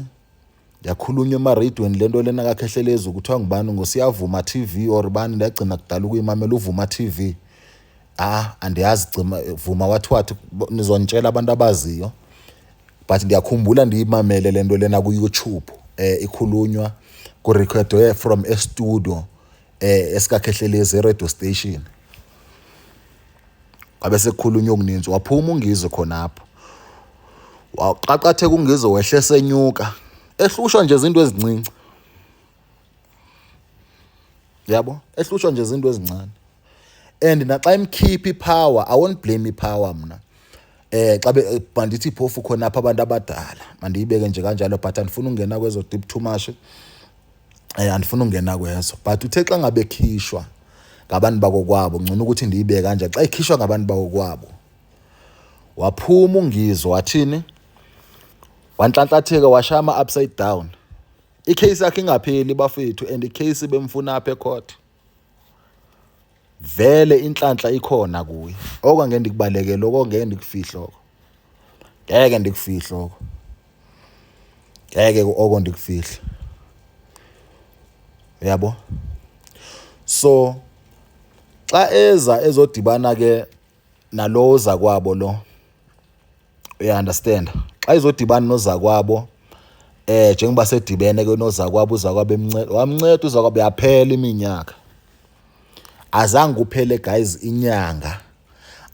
yakhulunywa emarediyweni le nto lena kaKhehlelezi, kuthiwa ngubani, nguSiyavuma TV or bani, ndagcina kudala ukuyimamela uVuma TV. Ah, andiyazi cima Vuma wathi wathi nizonitshela abantu abaziyo, but ndiyakhumbula ndiyimamele le nto lena kuYouTube, ikhulunywa kurekhodwe from e-studio esikaKhehlelezi e-radio station. Kwabe sekukhulunywa okuninzi, waphuma uNgizwe khonapho, waqaqatheka uNgizwe, wehle senyuka, ehlushwa nje izinto ezincinci, yabo, ehlushwa nje izinto ezincane. And naxa imkhipha ipower, I won't blame ipower mna. Xa mandithi phofu khona apha abantu abadala, mandiyibeke nje kanjalo, but andifuni ukungena kwezo deep too much. Andifuni ukungena kwezo, but uthe xa ngabe ekhishwa ngabantu bakokwabo, ngcono ukuthi ndiyibeke kanje, xa ekhishwa ngabantu bakokwabo, waphuma uNgizwe wathini, wanhlanhlatheka, washaya ama-upside down. Icase yakhe ingapheli bafethu, and icase bemfuna apha ecourt. Vele inhlanhla ikhona kuye. Oko ngeke ndikubalekele, oko ngeke ndikufihle, oko ngeke ndikufihle, oko ngeke oko ndikufihle, uyabo. So xa eza ezodibana ke nalo zakwabo lo, uya understand, xa izodibana nozakwabo, njengoba sedibene ke nozakwabo, uzakwabo emnceda, wamnceda uzakwabo, yaphela iminyaka, azange kuphele guys inyanga,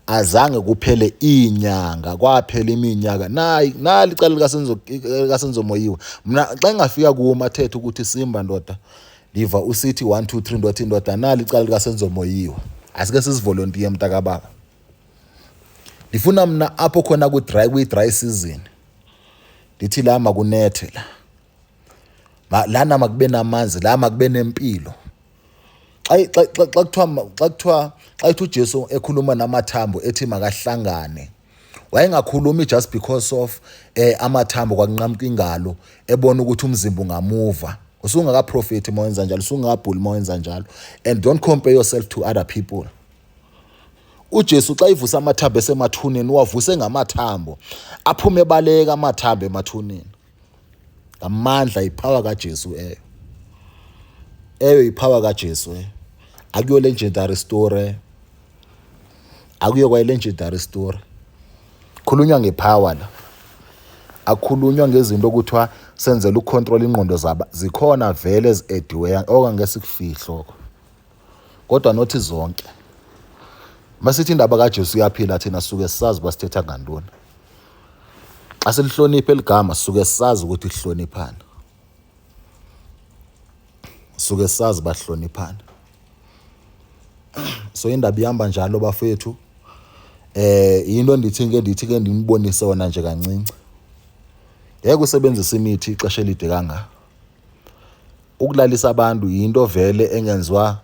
azange kuphele inyanga, kwaphela iminyaka. Nayi nali icala likaSenzo, likaSenzo Meyiwa. Mina xa ngingafika kuwo mathethe ukuthi Simba ndoda, ndiva usithi 1 2 3 ndoda, indoda, nali icala likaSenzo Meyiwa, asike sizivolontiye mntakababa. Ndifuna mna apho khona ku-dry, kwi-dry season, ndithi la makunethe la, lana makube namanzi, la makube nempilo. Xa kuthiwa xa ithi uJesu ekhuluma namathambo ethi makahlangane, wayengakhulumi just because of amathambo kwakunqamuka ingalo, ebona ukuthi umzimba ungamuva. Usungakaprofethi uma wenza njalo, usungakabhuli uma wenza njalo. And don't compare yourself to other people. UJesu xa ivusa amathambo esemathuneni, uwavuse ngamathambo, aphume ebaleka amathambo emathuneni ngamandla, ipower kaJesu eyo, eyo ipower kaJesu eyo. Akuyo legendary story, akuyo kwayi legendary story. Khulunywa ngepower la, akukhulunywa ngezinto okuthiwa senzela ukucontrol ingqondo zaba zikhona vele ezi-ediweyo, okangeke sikufihle oko, kodwa nothi zonke. Masithi indaba kaJesu uyaphila, thina sisuke sisazi uba sithetha ngantoni. Xa silihlonipha eligama, sisuke sisazi ukuthi sihloniphana, suke sazi bahloniphana. So indaba ihamba njalo bafethu. Into ndithi ke ndinibonise wona nje kancinci, ngeke usebenzise imithi ixesha elide kanga. Ukulalisa abantu yinto vele engenziwa,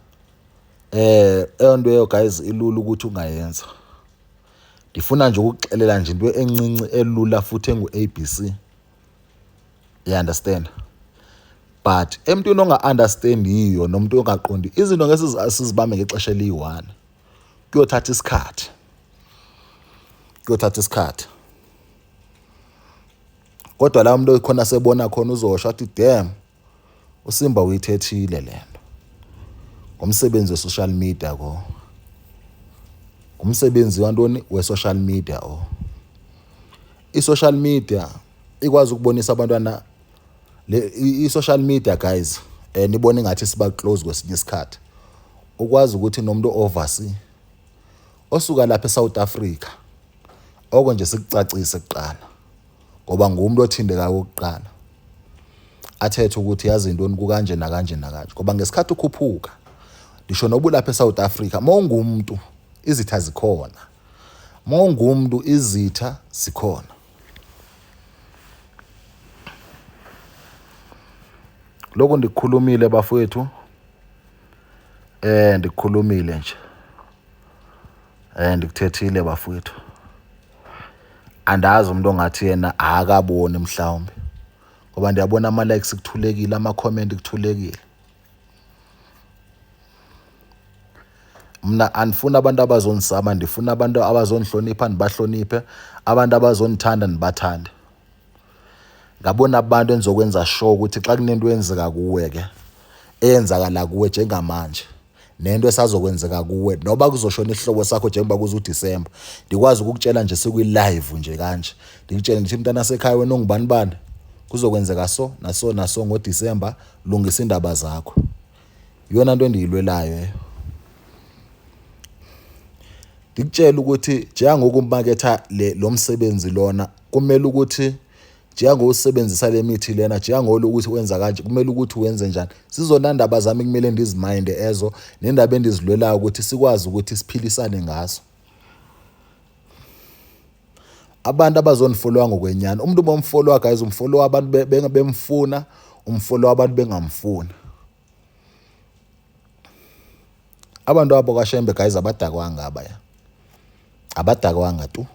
eyonto eyo guys ilula ukuthi ungayenza. Ndifuna nje ukukuxelela nje into encinci elula futhi engu-ABC, you understand? But emntwini onga-understandiyo nomuntu ongaqondi izinto, ngeke sizibambe ngexesha eliyi-one, kuyothatha isikhathi, kuyothatha isikhathi. Kodwa la muntu khona sebona khona uzosho athi damn, uSimba uyithethile lento. Ngomsebenzi we-social media ko, ngumsebenzi wantoni we-social media o. I-social media ikwazi ukubonisa abantwana le i-social media guys, nibone ngathi siba close kwesinye isikhathi, ukwazi ukuthi nomuntu overseas osuka lapha eSouth Africa, oko nje sikucacise kuqala, ngoba ngumuntu othindeka kokuqala, athethe ukuthi yazi intoni, kukanje nakanje nakanje. Ngoba ngesikhathi ukhuphuka, ngisho noba ulapha eSouth Africa, mawungumuntu izitha zikhona, mawungumuntu izitha zikhona. Lokhu ndikukhulumile bafowethu, ndikukhulumile nje, ndikuthethile bafowethu. Andazi umuntu ongathi yena akaboni mhlawumbe, ngoba ndiyabona ama-likes kuthulekile, ama-comment kuthulekile. Mna andifuni abantu abazonisaba, ndifuna abantu abazonihlonipha ndibahloniphe, abantu abazonithanda ndibathande. Ngabona abantu enizokwenza sure ukuthi xa kunento eyenzeka kuwe ke eyenzakala kuwe njengamanje nento esazokwenzeka kuwe noba kuzoshona isihlobo sakho njengoba kuze uDisemba, ndikwazi ukukutshela nje sikwi-live nje kanje, ndikutshele ngithi mntana sekhaya wena ongubani bani kuzokwenzeka so naso naso ngoDisemba, lungisa iindaba zakho. Iyona nto endiyilwelayo leyo. Ndikutshele ukuthi njengoku umaketha le lo msebenzi lona kumele ukuthi njengosebenzisa le mithi lena, njengolo ukuthi wenza kanje kumele ukuthi wenze njani. Zizona ndaba zami kumele ndiziminde ezo nendaba endizilwelayo ukuthi sikwazi ukuthi siphilisane ngazo. Abantu abazonifollowa ngokwenyani, umuntu uma umfollowa guys, umfollowa abantu bemfuna, umfollowa abantu bengamfuni. Abantu abo kaShembe guys abadakwanga abaya, abadakwanga tu,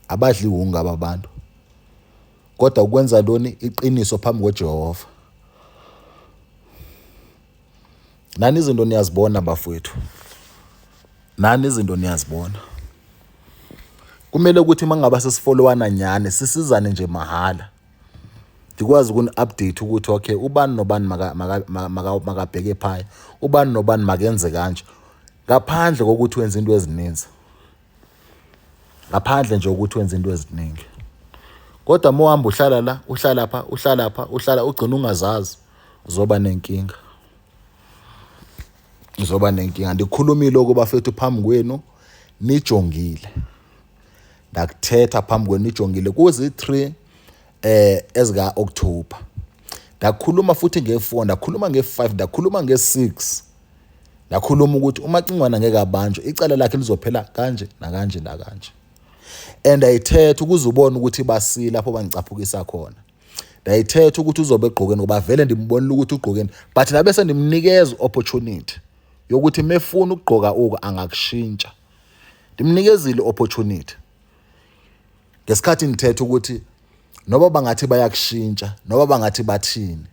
abadli wunga aba bantu, kodwa ukwenza ntoni? Iqiniso phambi koJehova. Nani izinto niyazibona bafowethu, nani izinto niyazibona. Kumele ukuthi uma ngaba sesifollowana nyane sisizane nje mahhala, ndikwazi ukuni-update ukuthi okay ubani nobani makabheke phaya, ubani nobani makenze kanje, ngaphandle kokuthi wenze into ezininzi, ngaphandle nje ukuthi wenze into eziningi. Kodwa uma uhamba uhlala la, uhlala pha, uhlala pha, uhlala ugcina ungazazi, uzoba nenkinga, uzoba nenkinga. Ndikhulumile lokho bafethu phambi kwenu nijongile, ndakuthetha phambi kwenu nijongile kuzi-3 ezika October. Ndakhuluma futhi nge-4, ndakhuluma nge-5, ndakhuluma nge-6. Ndakhuluma ukuthi uMacingwana ngeke abanjwe, icala lakhe lizophela kanje nakanje nakanje. And ayithetha ukuze ubone ukuthi basile lapho bangicaphukisa khona. Ndayithetha ukuthi uzobe egqokeni ngoba vele ndimbonile ukuthi ugqokeni, but nabe sendimnikeza opportunity yokuthi mefuna ukugqoka uku angakushintsha. Ndimnikezile opportunity ngesikhathi ngithetha ukuthi noba bangathi bayakushintsha noba bangathi bathini,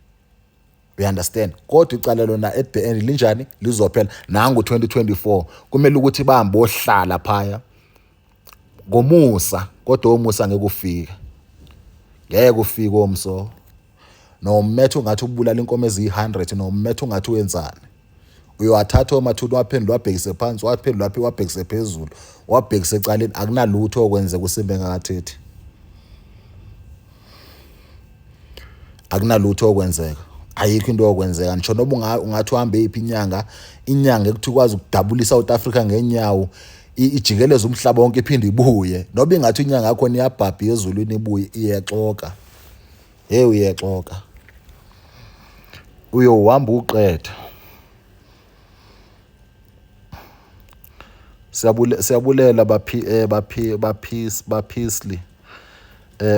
you understand, kodwa icala lona at the end linjani? Lizophela. Nangu 2024 kumele ukuthi bahambe bohlala phaya ngomusa, kodwa omusa ngeke ufike, ngeke ufike omso. Nomethe ungathi ubulala inkomo eziyi-100, nomethe ungathi wenzani, uyowathatha omathuna waphendula wabhekise phansi, waphendula waphi wabhekise phezulu, wabhekise ecaleni, akunalutho okwenzeka uSimba engakathethi, akunalutho okwenzeka, ayikho into yokwenzeka. Ngisho noba ungathi uhambe yiphi inyanga, inyanga ekuthi ikwazi ukudabula iSouth Africa ngenyawo ijikeleze umhlaba wonke iphinde ibuye, noba ingathi inyanga yakho iyabhabha ezulwini ibuye, iyexoka. Hey, uyexoka, uyohamba uqede. Siyabulela baphi baphi baphi baphisli.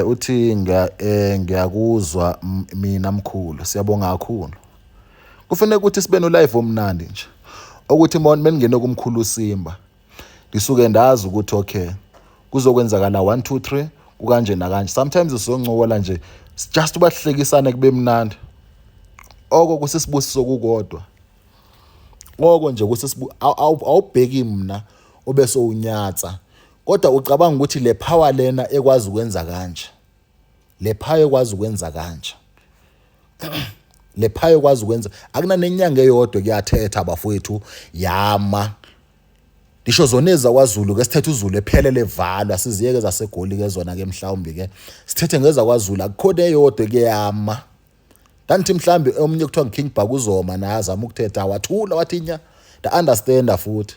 Uthi ngiyakuzwa mina mkhulu, siyabonga kakhulu. Kufanele ukuthi sibe no live omnandi nje, ukuthi meningene kumkhulu Simba ngisuke ndazi ukuthi okay kuzokwenzakala 1 2 3 kukanje nakanje. Sometimes sizoncokola nje just ubahlekisane kube mnandi, oko kusisibusiso kukodwa, oko nje kusisibu awubheki mina ube sowunyatsa, kodwa ucabanga ukuthi le power lena ekwazi ukwenza kanje, le power ekwazi ukwenza kanje, le power ekwazi ukwenza, akunanenyanga eyodwa kuyathetha bafowethu yama. Ngisho zona ezakwaZulu ke sithethe uZulu ephelele evalwa, siziyeke zaseGoli ke zona ke mhlawumbi ke sithethe ngezakwaZulu, akukhona eyodwa kuyama. Ndandithi mhlawumbi omunye kuthiwa ngiKing Bhaka uzoma naye azama ukuthetha, wathula wathi nya, nda-understanda futhi.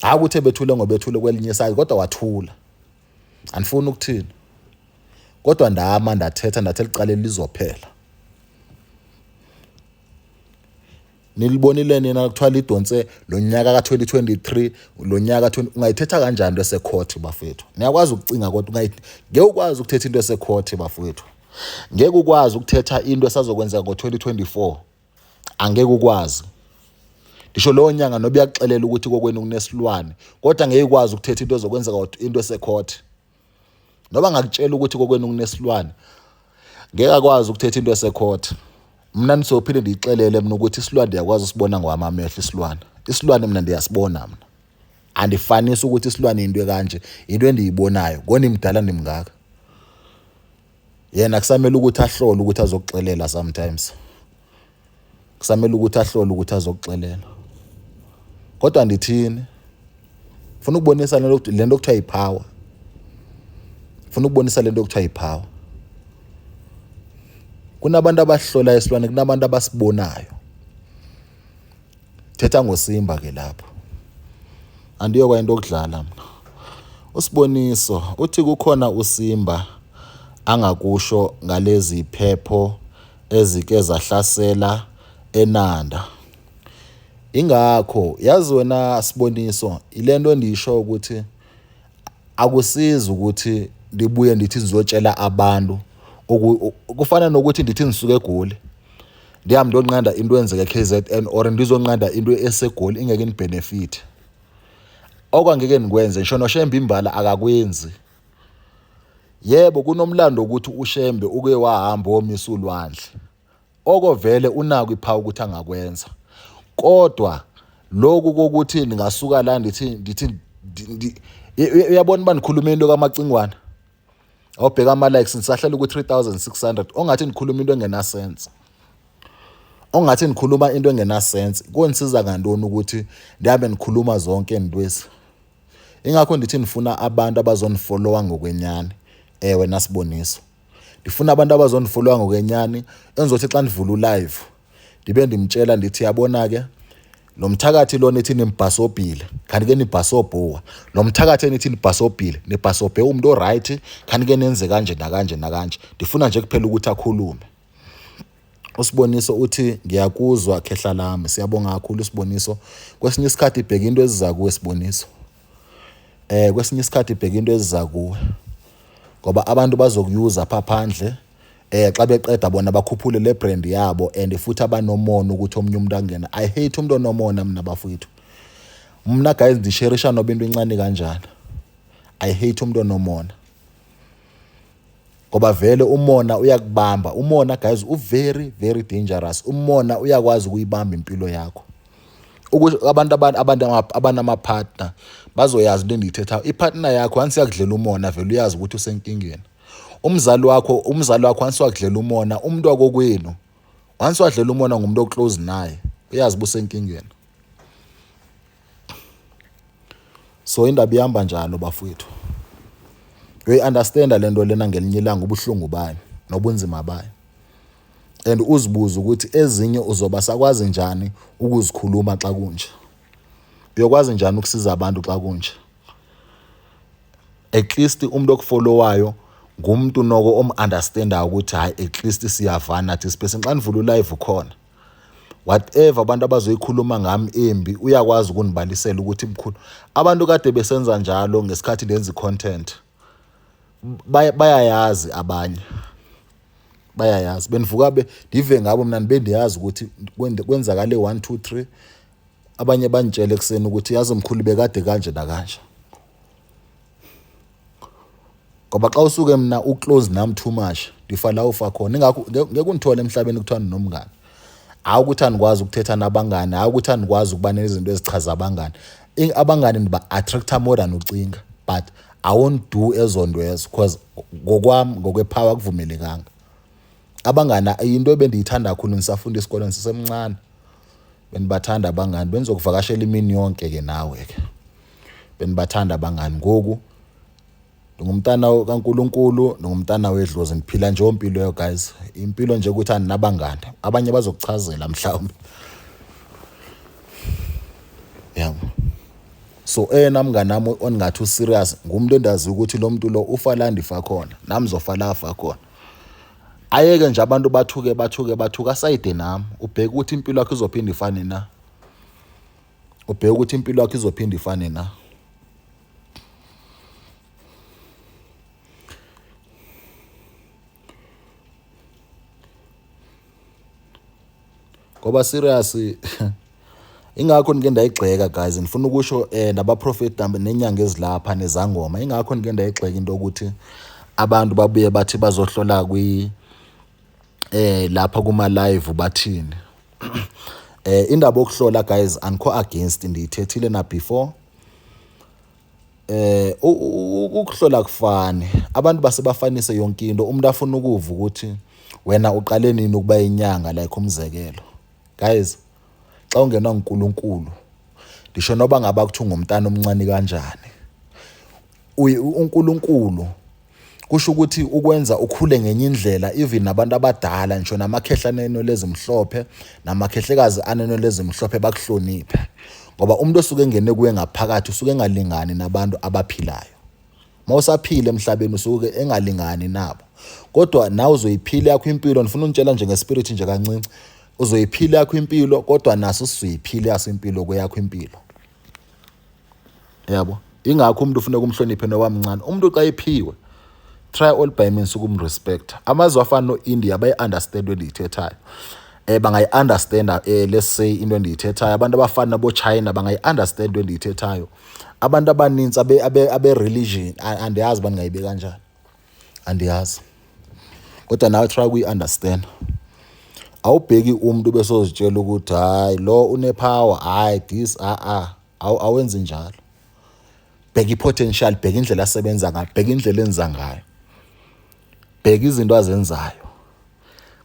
Hayi ukuthi ebethule ngoba ethule kwelinye isayidi, kodwa wathula. Andifuni ukuthini, kodwa ndama ndathetha ndathi elicaleni lizophela. Nilibonile nina kuthiwa lidonse lo nyaka ka-2023, lo nyaka 20, ungayithetha kanjani into esecourt bafethu? Niyakwazi ukucinga kodwa ngeke ukwazi ukuthetha into esecourt bafethu. Ngeke ukwazi ukuthetha into esazokwenzeka ngo-2024, angeke ukwazi. Ngisho lowo nyanga noba uyakuxelela ukuthi kokwenu kunesilwane, kodwa ngeke ukwazi ukuthetha into ezokwenzeka into esecourt. Noba ngakutshela ukuthi kokwenu kunesilwane, ngeke akwazi ukuthetha into esecourt. Mina nisophinde ndiyixelele mina ukuthi isilwane ndiyakwazi usibona ngowami amehlo isilwane. Isilwane mina ndiyasibona mina. Andifanisi ukuthi isilwane into ekanje, into endiyibonayo. Ngonimdala ndimngaka. Yena kusamele ukuthi ahlole ukuthi azokuxelela sometimes. Kusamele ukuthi ahlole ukuthi azokuxelela. Kodwa ndithini? Funa ukubonisa le nto kuthiwa yipower. Funa ukubonisa le nto kuthiwa yipower. Kunabantu abahlolayo isilwane, kunabantu abasibonayo. Thetha ngoSimba ke lapho. Andiyo into okudlala mna. USiboniso uthi kukhona uSimba angakusho ngalezi phepho ezike zahlasela eNanda. Ingakho yazi wena Siboniso ilento endiyisho ukuthi akusizi ukuthi ndibuye ndithi ndizotshela abantu kufana nokuthi ndithi ndisuke eGoli ndihambe ndiyonqanda into eyenzeka e-K_Z_N or ndizonqanda into eseGoli ingeke indibhenefithe. Oko angeke ndikwenze ngisho noShembe imbala akakwenzi. Yebo kunomlando wokuthi uShembe uke wahamba womisa ulwandle. Oko vele unako iphawu ukuthi angakwenza. Kodwa lokhu kokuthi ningasuka la ndithi ndithi uyabona uba ndikhuluma into kaMacingwane. Awubheka ama-likes ngisahleli ku-3600 ongathi nikhuluma into engenasense. Ongathi nikhuluma into engenasense. Konisiza ngantoni ukuthi ndihambe nikhuluma zonke intwezi? Ingakho ndithi ndifuna abantu abazondifollowa ngokwenyani. Ewe nasiboniso. Ndifuna abantu abazondifollowa ngokwenyani endizothi xa ndivula ulive ndibe ndimtshela ndithi yabona ke lo mthakathi lo nithi nimbhasobhile kanti ke nibhasobhuwa lo mthakathi enithi nibhasobhile nibhasobhe umuntu oright kanti ke nenze kanje nakanje nakanje ndifuna nje kuphela ukuthi akhulume. USiboniso uthi ngiyakuzwa khehla lami. Siyabonga kakhulu Siboniso. Kwesinye isikhathi bheka into eziza kuwe Siboniso. Eh kwesinye isikhathi bheka into eziza kuwe. Ngoba abantu bazokuyuza pha phandle eh xa beqeda bona bakhuphule le brand yabo and futhi abanomona ukuthi omunye umuntu angena. I hate umuntu onomona mina bafowethu. Mna guys ndisherisha noba into incane kanjani. I hate umuntu onomona. Ngoba vele umona uyakubamba. Umona guys u very very dangerous. Umona uyakwazi ukuyibamba impilo yakho. Abantu abantu abanama-partner bazoyazi into endiyithethayo. I-partner yakho once yakudlela umona vele uyazi ukuthi usenkingeni. Umzali wakho, umzali wakho once wakudlela umona, umuntu wakokwenu once wadlela umona ngumuntu oclose naye, uyazi uba usenkingeni. So indaba ihamba njalo bafowethu. Uyoyi-understanda le nto lena ngelinye ilanga ubuhlungu bayo nobunzima bayo. And uzibuze ukuthi ezinye uzoba sakwazi njani ukuzikhuluma xa kunje. Uyokwazi njani ukusiza abantu xa kunje. At least umuntu okufollowayo ngumuntu noko om-understandayo ukuthi hhayi at least siyavana this person. Xa ndivula ulive ukhona. Whatever abantu abazoyikhuluma ngami embi uyakwazi ukunibalisela ukuthi mkhulu. Abantu kade besenza njalo ngesikhathi ndenza i-content. Bayayazi abanye. Bayayazi. Bendivuka be ndive ngabo mina bendiyazi ukuthi kwenzakale 1 2 3. Abanye banditshela ekuseni ukuthi yazi mkhulu bekade kanje nakanje. Ngoba xa usuke mna uclose nam too much ndifa la ufa khona. Ingakho ngeke undithole emhlabeni kuthiwa ndinomngane. Hayi ukuthi andikwazi ukuthetha nabangani, hayi ukuthi andikwazi ukuba nezinto ezichaza abangani. Abangani ndiba-attracta more than ucinga but I won't do ezo nto ezo because ngokwam ngokwepower akuvumelekanga. Abangani into ebendiyithanda kakhulu ndisafunda isikolo ndisesemncane. Bendibathanda abangani, bendizokuvakashela imini yonke ke nawe ke. Bendibathanda abangani ngoku ndingumntana kaNkulunkulu, ndingumntana wedlozi, ndiphila nje impilo leyo guys. Impilo nje ukuthi andinabangani. Abanye bazokuchazela mhlawumbe. Yabo. So eyena mngani wami ondingathi userious ngumuntu endaziyo ukuthi lo muntu lo ufa la ndifa khona, nami ngizofa la afa khona. Ayeke nje abantu bathuke bathuke bathuke asayide nami, ubheke ukuthi impilo yakho izophinde ifane na. Ubheke ukuthi impilo yakho izophinde ifane na. Ngoba serious ingakho nike ndayigxeka guys ngifuna ukusho eh nabaprofeti nenyanga ezilapha nezangoma ingakho nike ndayigxeka into ukuthi abantu babuye bathi bazohlola kwi eh lapha kuma live bathini eh indaba yokuhlola guys angikho against ndiyithethile na before. Eh ukuhlola kufani. Abantu basebafanise yonke into, umuntu afuna ukuva ukuthi wena uqale nini ukuba inyanga, like umzekelo. Guys, xa ungenwa nguNkulunkulu, ndisho noba ngaba kuthiwa ungumntana omncane kanjani, uNkulunkulu kusho ukuthi ukwenza ukhule ngenye indlela, even nabantu abadala, ngisho namakhehla anenwele ezimhlophe namakhehlekazi anenwele ezimhlophe bakuhloniphe, ngoba umuntu osuke engene kuye ngaphakathi usuke engalingani nabantu abaphilayo. Uma usaphila emhlabeni usuke engalingani nabo, kodwa nawe uzoyiphila yakho impilo. Ndifuna unitshela nje ngespirit nje kancinci, uzoyiphila yakho impilo, kodwa naso sizoyiphila yaso impilo kweyakho impilo, yabo. Ingakho umuntu ufuneka umhloniphe noba mncane. Umuntu xa ephiwe, try all by means ukumrespect. Amazwe afana no-India bayi-understand into endiyithethayo, bangayi-understanda, let's say, into endiyithethayo. Abantu abafana nabo-China bangayi-understand into endiyithethayo. Abantu abanintsi abe-religion, andiyazi uba ndingayibeka kanjani, andiyazi, kodwa nawe try ukuyi-understand. Awubheki umuntu bese ozitshela ukuthi hayi, lo une-power, hayi this, a-a, awenzi njalo. Bheka i-potential, bheka indlela asebenza ngayo, bheka indlela enza ngayo, bheka izinto azenzayo.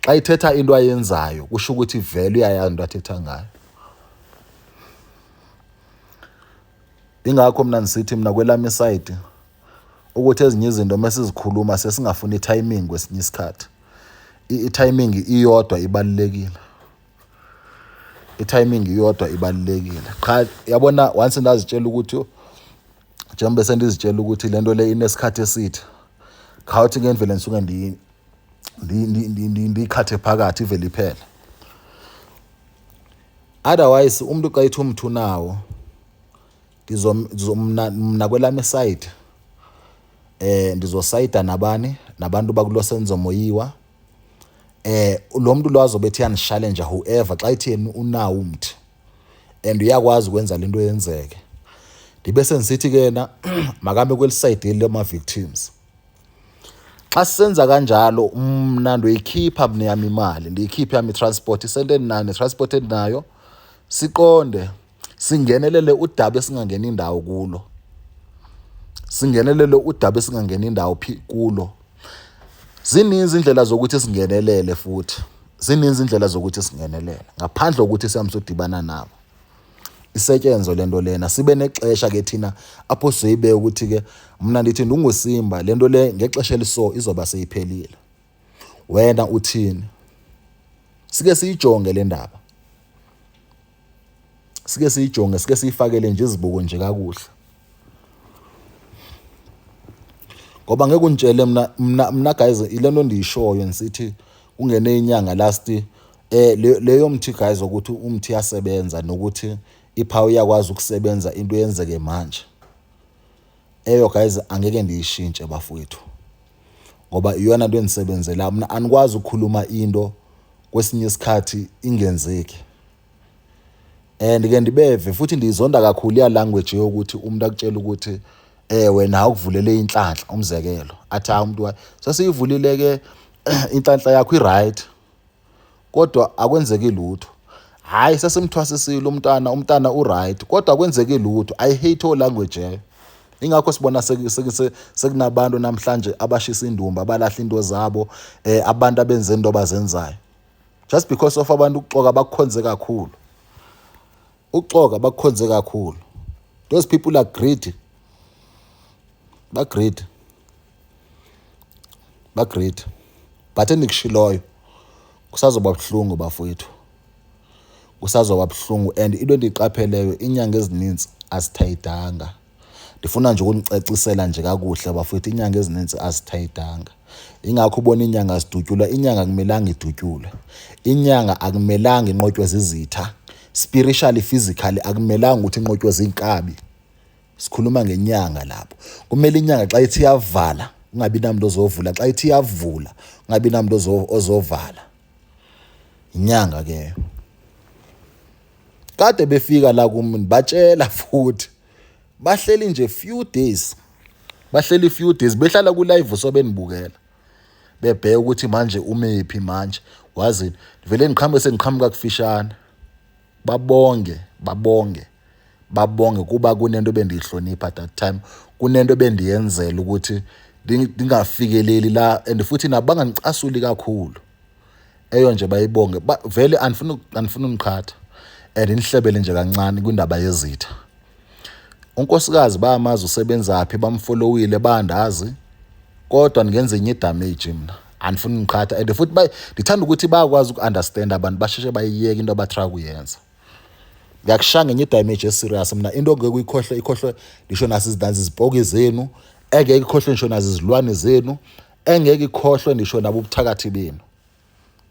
Xa ithetha into ayenzayo, kusho ukuthi vele uyayazi into athetha ngayo. Ingakho mina ndisithi mina kwelami isayidi ukuthi ezinye izinto mesizikhuluma sesingafuni i-timing. Kwesinye isikhathi i-timing iyodwa ibalulekile, i-timing iyodwa ibalulekile. Qha yabona, once ndazitshela ukuthi, njengoba sendizitshela ukuthi le nto le inesikhathi eside, khawuthi ke ndivele ndisuke ndiyikhathe phakathi, ivele iphele. Otherwise umuntu xa ethi umthi unawo, mna kwelami isayidi ndizosayida nabani, nabantu bakulo Senzo Moyiwa. Lo muntu lo azobe ethi uyani-challenge, whoever, xa ethi yena unawo umthi and uyakwazi ukwenza lento yenzeke, ndibe sengisithi ke yena makame kweli side lama-victims. Xa sisenza kanjalo, mna ndoyikhipha mna yami imali, ndiyikhiphe yami i-transport, isente endinayo ne-transport endinayo, siqonde singenelele udaba esingangeni indawo kulo, singenelele udaba esingangeni indawo phi kulo. Zininzi indlela zokuthi singenelele, futhi zininzi indlela zokuthi singenelele ngaphandle kokuthi sihambe sodibana nabo. Isetyenzo lento lena, sibe nexesha ke thina apho sizoyibeka ukuthi ke mna ndithi ndunguSimba, le nto le ngexesha eliso izoba seyiphelile, wena uthini? Sike siyijonge le ndaba, sike siyijonge, sike siyifakele nje izibuko nje kakuhle, ngoba ngeke unditshele mna guys, ile nto ndiyishoyo ndisithi kungene inyanga last leyo mthi guys, ukuthi umthi uyasebenza nokuthi iphawu iyakwazi ukusebenza, into yenzeke manje eyo guys, angeke ndiyishintshe bafowethu, ngoba iyona nto endisebenzela mna. Anikwazi ukukhuluma into kwesinye isikhathi ingenzeki. And ke ndibeve futhi ndiyizonda kakhulu iya language yokuthi umuntu akutshela ukuthi wena awukuvulele inhlanhla, umzekelo, athi hayi, umuntu sesiyivulile ke inhlanhla yakho, i-right, kodwa akwenzeki lutho. Hayi, sesimthwasisile umntana, umntana u-right, kodwa akwenzeki lutho. I hate all language leyo. Ingakho sibona sekunabantu namhlanje abashisa indumba, abalahla into zabo, abantu abenze into abazenzayo just because of abantu ukuxoka bakukhonze kakhulu, ukuxoka bakukhonze kakhulu. Those people are greedy, ba greedy, ba greedy. But endikushiloyo, kusazoba buhlungu bafowethu, kusazoba buhlungu. And into endiyiqapheleyo, iinyanga ezininzi azithayidanga. Ndifuna nje ukunicacisela nje kakuhle bafowethu, iinyanga ezininzi azithayidanga. Ingakho ubona iinyanga zidutyulwa. Inyanga akumelanga idutyulwe, inyanga akumelanga inqotywe zizitha spiritually, physically, akumelanga ukuthi inqotywe ziinkabi. Sikhuluma ngenyanga lapho. Kumele inyanga xa ithi iyavala, kungabi namntu ozovula, xa ithi iyavula, kungabi namntu ozovala. Inyanga ke kade befika la kum, ndibatshela futhi, bahleli nje few days, bahleli few days, behlala ku-live, so benibukela, bebheka ukuthi manje umephi manje, wazini. Vele ngiqhamuke, sengiqhamuka kufishane, babonge, babonge, babonge, kuba kunento bendiyihlonipha that time, kunento bendiyenzela ukuthi Ndingafikeleli la and futhi nabo bangangicasuli kakhulu. Eyo nje bayibonge vele andifuni andifuni uniqhatha and nihlebele nje kancane kwindaba yezitha. Unkosikazi bayamazi usebenzaphi bamfolowile bandazi kodwa ningenza enye idamage mina andifuni niqhatha and futhi ndithanda ukuthi bayakwazi uku-understand abantu basheshe bayiyeke into abatry ukuyenza. Ngiyakushaya ngenye idamage eserious mina into ongeke uyikhohlwe ikhohlwe ngisho nazo izipoki zenu engeke ikhohlwe ngisho nazo izilwane zenu engeke ikhohlwe ngisho nabo ubuthakathi benu.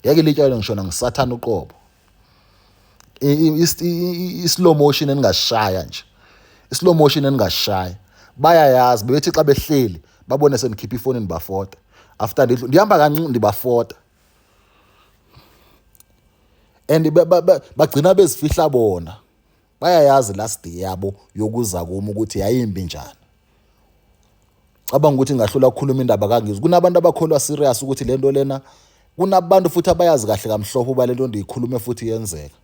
Ngeke litshalwe ngisho nangusathane uqobo. I-slow motion eningashaya nje. I-slow motion eningashaya. Bayayazi bebethi xa behleli babone sendikhipha ifoni ndibafota. After ndihamba kancinci ndibafota. And bagcina bezifihla bona. Bayayazi last day yabo yokuza kumi ukuthi yayimbi njani. Cabanga ukuthi ngahlula ukukhuluma indaba kaNgizwe. Kunabantu abakholwa serious ukuthi lento lena kunabantu futhi abayazi kahle kamhlophe uba lento ndiyikhulume futhi yenzeka.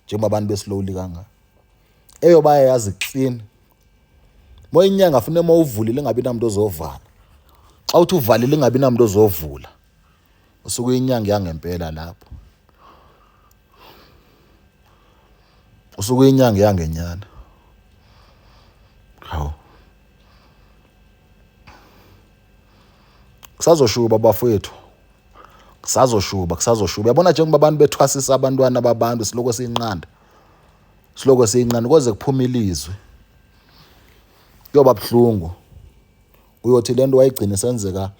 Njengoba abantu beslowly kangaka. Eyo bayayazi clean. Moyinyanga fune mawuvulile ingabi namuntu ozovala. Xa uthi uvalile ingabi namuntu ozovula. Usuke inyanga yangempela lapho. Usuke inyanga yangenyana. Hawu. Kusazoshuba bafowethu. Kusazoshuba, kusazoshuba. Yabona njengoba abantu bethwasisa abantwana babantu siloko siyinqanda. Siloko siyinqanda koze kuphume ilizwi. Kuyoba buhlungu. Uyothi lento wayigcina isenzeka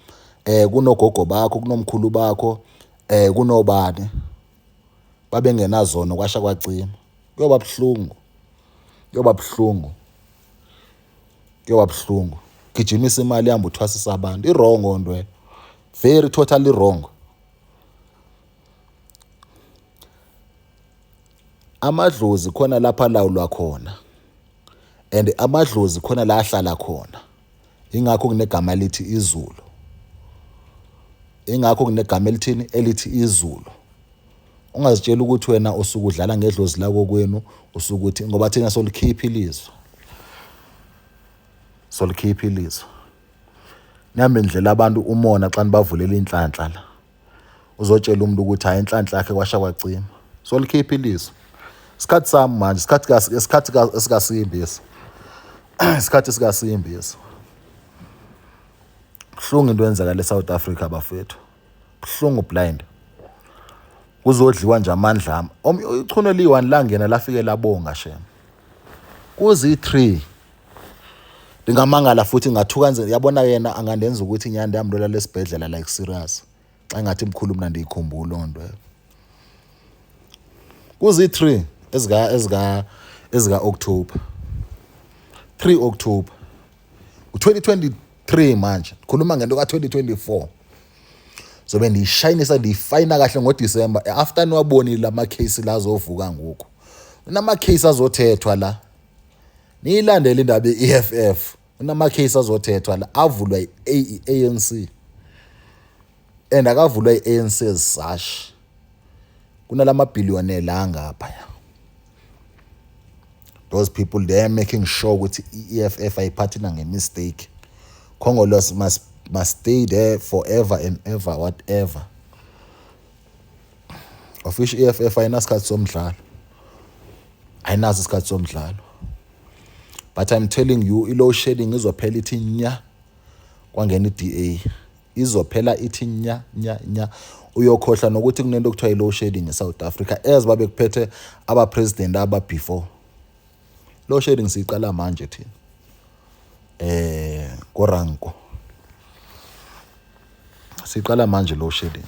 kunogogo bakho, kunomkhulu bakho, kunobani. Babengenazono kwasha kwacima. Kuyoba buhlungu. Kuyoba buhlungu. Kuyoba buhlungu. Gijimisa imali yami uthwasisa abantu. I-wrong nto. Very totally wrong. Amadlozi khona lapha alawulwa khona. And amadlozi khona la ahlala khona. Ingakho kunegama elithi izulu. Ingakho kunegama elithini elithi izulu. Ungazitsheli ukuthi wena usuke udlala ngedlozi lako kwenu usuke uthi ngoba thina solikhipha ilizwe. Solikhipha ilizwe. Nihambe nidlela abantu umona xa nibavulela inhlanhla la. Uzotshela umuntu ukuthi hayi inhlanhla yakhe kwasha kwacima. Solikhipha ilizwe. Isikhathi sami manje, isikhathi isikhathi esikasimbi esi. Isikhathi sikasimbi esi. Buhlungu into eyenzakala eSouth Africa bafethu. Buhlungu blind. Kuzodliwa nje amandla ami. Ichunu eliyi-one langena lafike labonga shem. Kuzi-3. Ndingamangala futhi ngathuka nje yabona yena angandenza ukuthi nyani ndiyamlola lesibhedlela like serious. Xa ngathi mkhulu mna ndiyikhumbula loo nto. Kuzi-3 ezika ezika ezika October. 3 October. U-2023 manje. Khuluma ngento ka-2024. Zobe ndiyishayinisa ndiyifayina kahle ngoDisemba after niwabonile ama-case la azovuka ngoku. Kunama-case azothethwa la. Niyilandele indaba ye-EFF. Kunama-case azothethwa la avulwa i-ANC. And akavulwa i-ANC as such. Kunalama billionaire la ngapha. Those people they are making sure ukuthi i-EFF ayiphathi nange-mistake. Khongolose must stay there forever and ever whatever. Of which i-EFF ayinasikhathi somdlalo. Ayinaso isikhathi somdlalo. But I'm telling you i-load shedding izophela ithi nya kwangena i-DA. Izophela ithi nya nya nya. Uyokhohlwa nokuthi kunento okuthiwa i-load shedding eSouth Africa as babe kuphethe aba-president aba before. Load shedding siyiqala manje thina. Koranko. Siqala manje load shedding.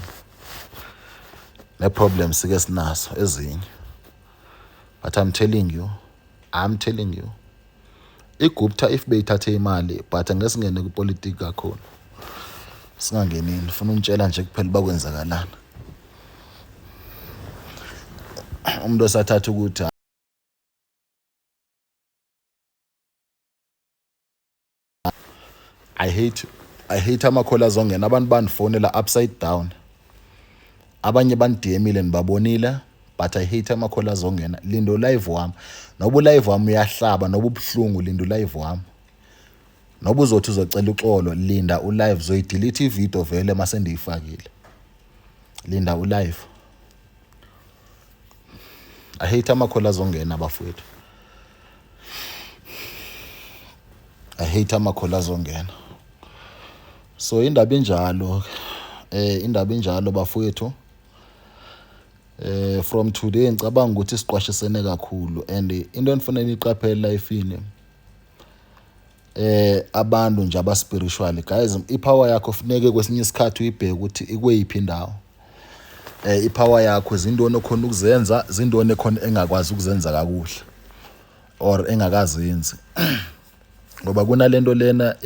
Ne problems sike sinaso ezinye. But I'm telling you, I'm telling you. iGupta if beyithathe imali but angeke singene kwipolitiki kakhulu. Singangenini, ufuna untshela nje kuphela uba kwenzakalani. Umuntu osathatha ukuthi I hate amakholi azongena abantu bandifonela upside down. Abanye bandi-DM-ile ndibabonile but I hate amakholi azongena. Linda ulive wami. Noba ulive wami uyahlaba noba ubuhlungu linda ulive wami. Noba uzothi uzocela uxolo, linda ulive, zoyidelete ividiyo vele mase ndiyifakile. Linda ulive. I hate amakholi azongena bafowethu. I hate amakholi azongena. So indaba injalo indaba injalo bafowethu. From today ngicabanga ukuthi siqwashisene kakhulu and into enifuna niyiqaphele lifini abantu nje aba spiritual guys, ipower yakho funeke kwesinye isikhathi uyibheke ukuthi ikweyiphi indawo. Ipower yakho izintoni okhona ukuzenza, zintoni ekhona engakwazi ukuzenza kakuhle or engakazenzi, ngoba kunalento lena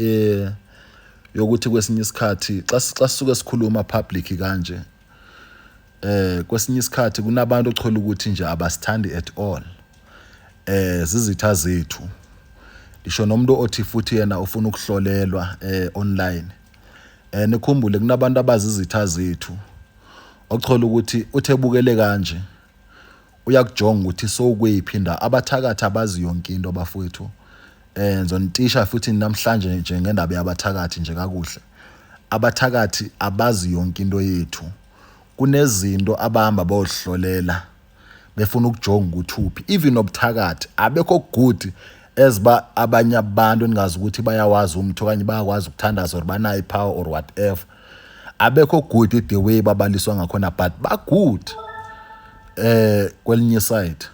yokuthi kwesinye isikhathi xa sisuke sikhuluma public kanje, kwesinye isikhathi kunabantu othola ukuthi nje abasithandi at all, zizitha zethu. Ngisho nomuntu othi futhi yena ufuna ukuhlolelwa online, nikhumbule kunabantu abazizitha zethu othola ukuthi uthe bukele kanje uyakujonga ukuthi sowukweyiphi indawo. Abathakathi abazi yonke into bafowethu. Ngizonitisha futhi namhlanje nje ngendaba yabathakathi nje kakuhle. Abathakathi abazi yonke into yethu. Kunezinto abahamba bohlolela befuna ukujonga ukuthi uphi. Even nobuthakathi abekho good eziba abanye abantu ningazi ukuthi bayawazi umtho okanye bayakwazi ukuthandaza or banayo ipower or whatever. Abekho good the way babaliswa ngakhona, but ba good kwelinye side.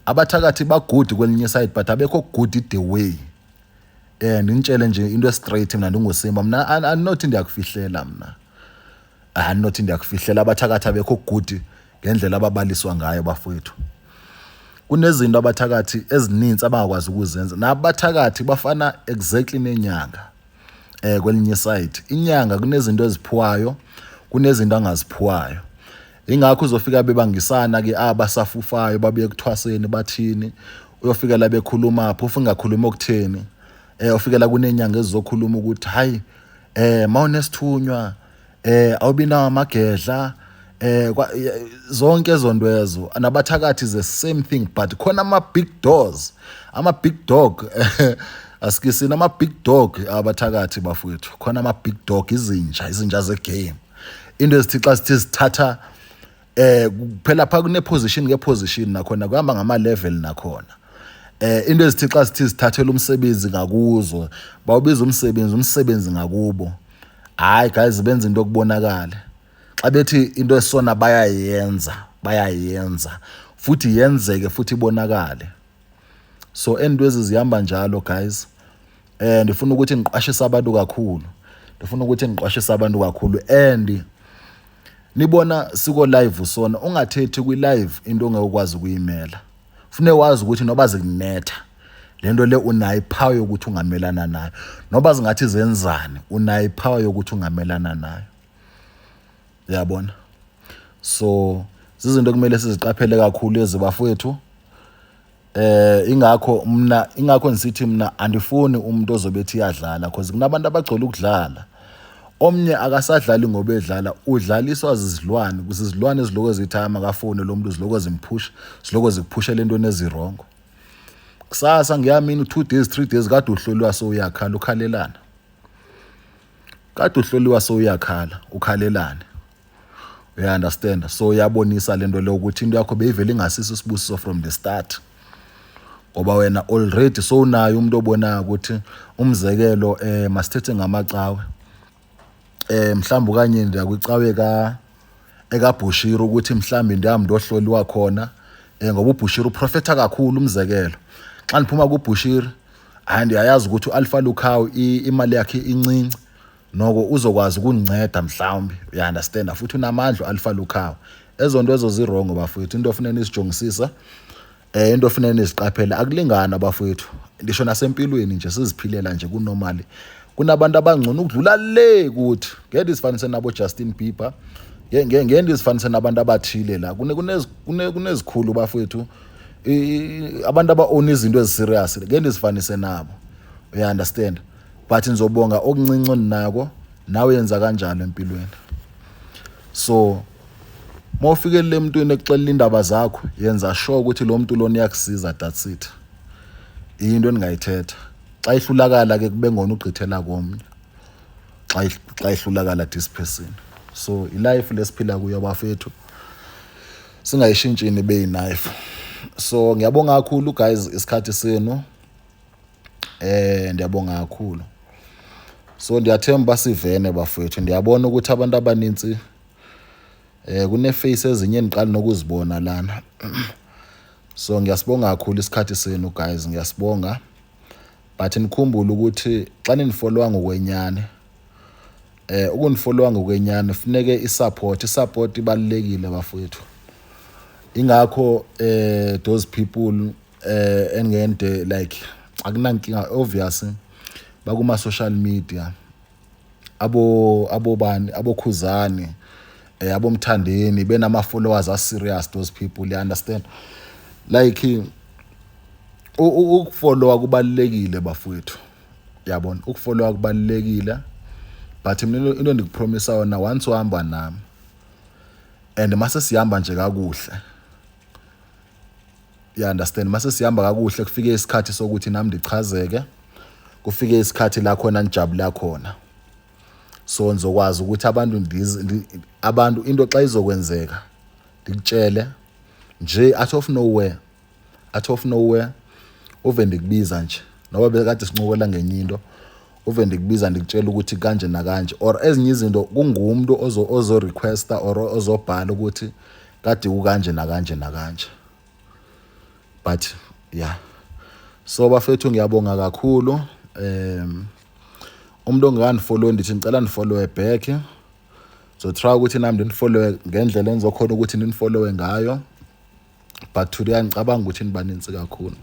Abathakathi ba good kwelinye side, but abekho good the way. Ndinitshele nje into straight, mina ndinguSimba, mina andinothi ndiyakufihlela, mna andinothi ndiyakufihlela. Abathakathi abekho good ngendlela ababaliswa ngayo bafowethu. Kunezinto abathakathi ezininzi abangakwazi ukuzenza. Nabathakathi bafana exactly nenyanga. Kwelinye side inyanga kunezinto eziphiwayo, kunezinto angaziphiwayo. Ingakho uzofika bebangisana ke abasafufayo babuye kuthwaseni bathini, uyofika la bekhuluma phofu ungakhuluma okutheni. Ufika la kunenyanga ezizokhuluma ukuthi hayi, mawunesithunywa awubi nawo amagedla, zonke ezonto ezo. Nabathakathi the same thing, but khona ama big doors, ama big dog, asikisini ama big dog abathakathi bafowethu. Khona ama big dog, izinja zegame, into ezithi xa sithi zithatha phela pha kune position nge position, nakhona kuhamba ngama level nakhona. Into ezithi xa sithi zithathela umsebenzi ngakuzo, bawubiza umsebenzi ngakubo. Hayi guys, benza into okubonakala xa bethi into esona bayayenza, bayayenza futhi yenzeke futhi ibonakale. So entwezi zihamba njalo guys. Ndifuna ukuthi ngiqwashise abantu kakhulu, ndifuna ukuthi ngiqwashise abantu kakhulu. And nibona siko live sona, ungathethi kwi live into ongekwazi ukuyimela. Fune wazi ukuthi noba zikunetha lento le, unayo ipower yokuthi ungamelana nayo. Noba zingathi zenzani, unayo ipower yokuthi ungamelana nayo, uyabona. So zizinto kumele siziqaphele kakhulu ezi bafowethu. Ingakho mina, ingakho ngisithi mina andifuni umuntu ozobe ethi iyadlala, because kunabantu abagcola ukudlala. Omnye akasadlali ngoba edlala, udlaliswa zizilwane, kuzizilwane eziloko zithi hayi makafone lo muntu, ziloko zimphusha, ziloko zikuphushela entweni ezirongo. Kusasa ngiyamini 2 days, 3 days kade uhloliwa, so uyakhala ukhalelana. Kade uhloliwa, so uyakhala ukhalelana, uya understand. So uyabonisa lento leyo ukuthi into yakho beyivele ingasiso isibusiso from the start, ngoba wena already sowunayo umuntu obonayo ukuthi, umzekelo, masithethe ngamacawe, mhlawumbe okanye ndiya kwicawe ka ekaBhushiri, ukuthi mhlawumbe ndihamba ndohloliwa khona, ngoba uBhushiri uprofetha kakhulu. Umzekelo, xa ndiphuma kuBhushiri, hayi ndiyayazi ukuthi uAlpha Lukhawu imali yakhe incinci, noko uzokwazi ukundinceda mhlawumbe, uya understand, futhi unamandla uAlpha Lukhawu. Ezo nto ezo zirongo bafowethu. Into ofuneka nisijongisisa, into ofuneka niziqaphele, akulingani bafowethu. Ngisho nasempilweni nje siziphilela nje kunormal, kunabantu abangcono ukudlula le kuthi. Ngeke ndisifanise nabo Justin Bieber, ngeke ndisifanise nabantu abathile la. Kunezikhulu bafowethu, abantu aba-own izinto eziserious, ngeke ndisifanise nabo, uya understand. But ngizobonga okuncinci onako, nawe yenza kanjalo empilweni. So mawufikelele emntwini ekuxelela indaba zakho, yenza sure ukuthi lo muntu lona uyakusiza. That's it, into endingayithetha. Xa ihlulakala ke kube ngona ugqithela komnye. Xa ihlulakala this person. So ilife lesiphila kuyo bafethu singayishintshini ibe yiknife. So ngiyabonga kakhulu guys isikhathi senu. Ndiyabonga kakhulu. So ndiyathemba sivene bafethu. Ndiyabona ukuthi abantu abanintsi kune-face ezinye endiqala nokuzibona lana. So ngiyasibonga kakhulu isikhathi senu guys, ngiyasibonga. But nikhumbule ukuthi xa ninifollowa ngokwenyani, ukunifollowa ngokwenyani funeke isupport, isupport ibalulekile bafowethu. Ingakho those people engende like akunankinga obviously bakuma social media abo abobani abokhuzani abomthandeni benama followers a serious, those people, you understand? Like ukufollowa kubalulekile bafowethu, yabona, ukufollowa kubalulekile. But mina into endikupromisa yona, once uhamba nami and mase sihamba nje kakuhle, you understand, mase sihamba kakuhle kufike isikhathi sokuthi nami ndichazeke, kufike isikhathi la khona nijabula khona. So ngizokwazi ukuthi abantu abantu into xa izokwenzeka ndikutshele nje out of nowhere, out of nowhere uve ndikubiza nje, noba bekade sincokola ngenye into, uve ndikubiza ndikutshela ukuthi kanje nakanje, or ezinye izinto kungumuntu ozo requesta or ozobhala ukuthi kade kukanje nakanje nakanje. But yeah, so bafethu ngiyabonga kakhulu. Umuntu ongakanifollow ndithi ngicela nifollowe back. So try ukuthi nami ndinifollowe ngendlela engizokhona ukuthi ninifollowe ngayo, but today angicabanga ukuthi nibanintsi kakhulu,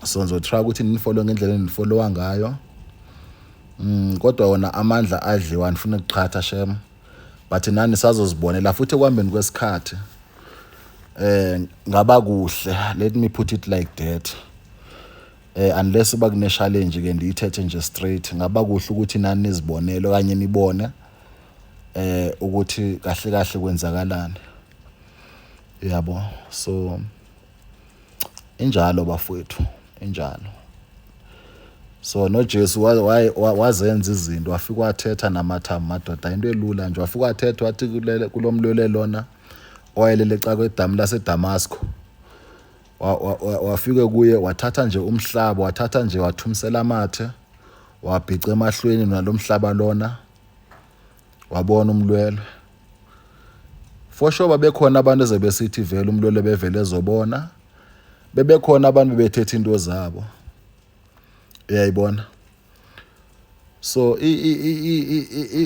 so ngizotry ukuthi ninifollowe ngendlela eninifollowa ngayo. Kodwa wona amandla adliwa, andifuni ukuqhatha shem, but nani sazozibonela futhi ekuhambeni kwesikhathi. Ngaba kuhle, let me put it like that, unless uba kune challenge ke ndiyithethe nje straight, ngaba kuhle ukuthi nani nizibonele okanye nibone ukuthi kahle kahle kwenzakalani, yabo. So injalo bafowethu, injalo. So noJesu wazenza izinto, wafika wathetha namathambo madoda, into elula nje. Wafika wathetha wathi kulomlwele lona owayelele eca kwedamu laseDamasco, wafike kuye wathatha nje umhlaba, wathatha nje wathumisela amathe, wabhica emahlweni nalomhlaba lona, wabona umlwelwe. For sure babekhona abantu ezebesithi vele umlwelwe bevele ezobona, bebekhona abantu bebethetha into zabo, uyayibona. So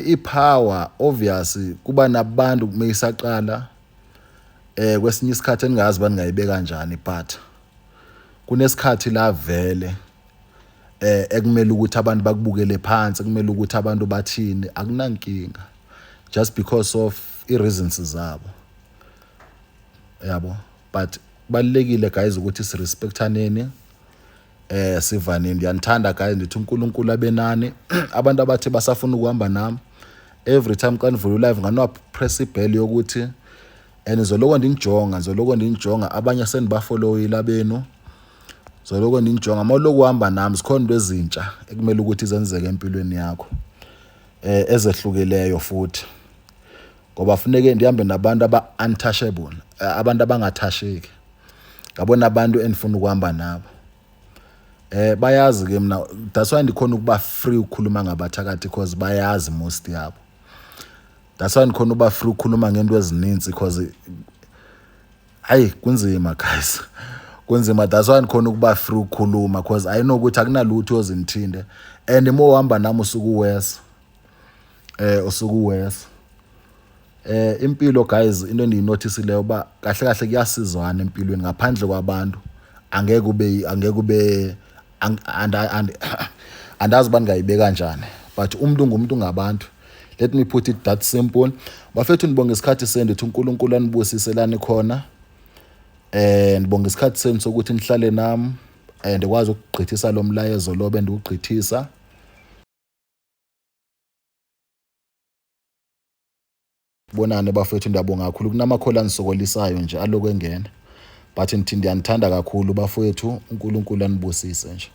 i-power obviously kuba nabantu kumeyisaqala kwesinye isikhathi engingazi baningayibeka kanjani, but kunesikhathi la vele ekumele ukuthi abantu bakubukele phansi, kumele ukuthi abantu bathini, akunankinga, just because of i-reasons zabo, yabo. But kubalulekile guys ukuthi sirespectaneni, sivaneni. Ndiyanithanda guys, ndithi uNkulunkulu abenani. Abantu abathi basafuna ukuhamba nami, every time xa ndivula live nganowa press ibell yokuthi and ngizoloko ndinijonga, ngizoloko ndinijonga. Abanye sendibafollowile abenu, ngizoloko ndinijonga. Uma uloku uhamba nami zikhona into ezintsha ekumele ukuthi zenzeke empilweni yakho ezehlukileyo futhi, ngoba funeke ndihambe nabantu aba-untouchable, abantu abangathasheki, ngabona abantu endifuna ukuhamba nabo. Bayazi ke mina, that's why ndikhona ukuba free ukukhuluma ngabathakathi, because bayazi most yabo. That's why ndikhona ukuba free ukukhuluma ngento ezininzi, because hayi kunzima guys, kunzima. That's why ndikhona ukuba free ukukhuluma, because I know ukuthi akunalutho ozinithinde, and uma uhamba nami usuke uwesa, usuke uwesa. Impilo guys, into endiyinothisileyo uba kahle kahle kuyasizwana empilweni, ngaphandle kwabantu angeke ube andazi uba ndingayibeka kanjani, but umuntu ngumuntu ngabantu, let me put it that simple. Bafethu, ndibonga isikhathi senu, ndithi uNkulunkulu anibusise khona. Ndibonga isikhathi senu sokuthi nihlale nami ndikwazi ukugqithisa lo mlayezo lo bendiwugqithisa. Bonane bafethu, ndiyabonga kakhulu. Kunamakholi anisokolisayo nje aloku engena, but ndithi ndiyanithanda kakhulu bafowethu, uNkulunkulu anibusise nje.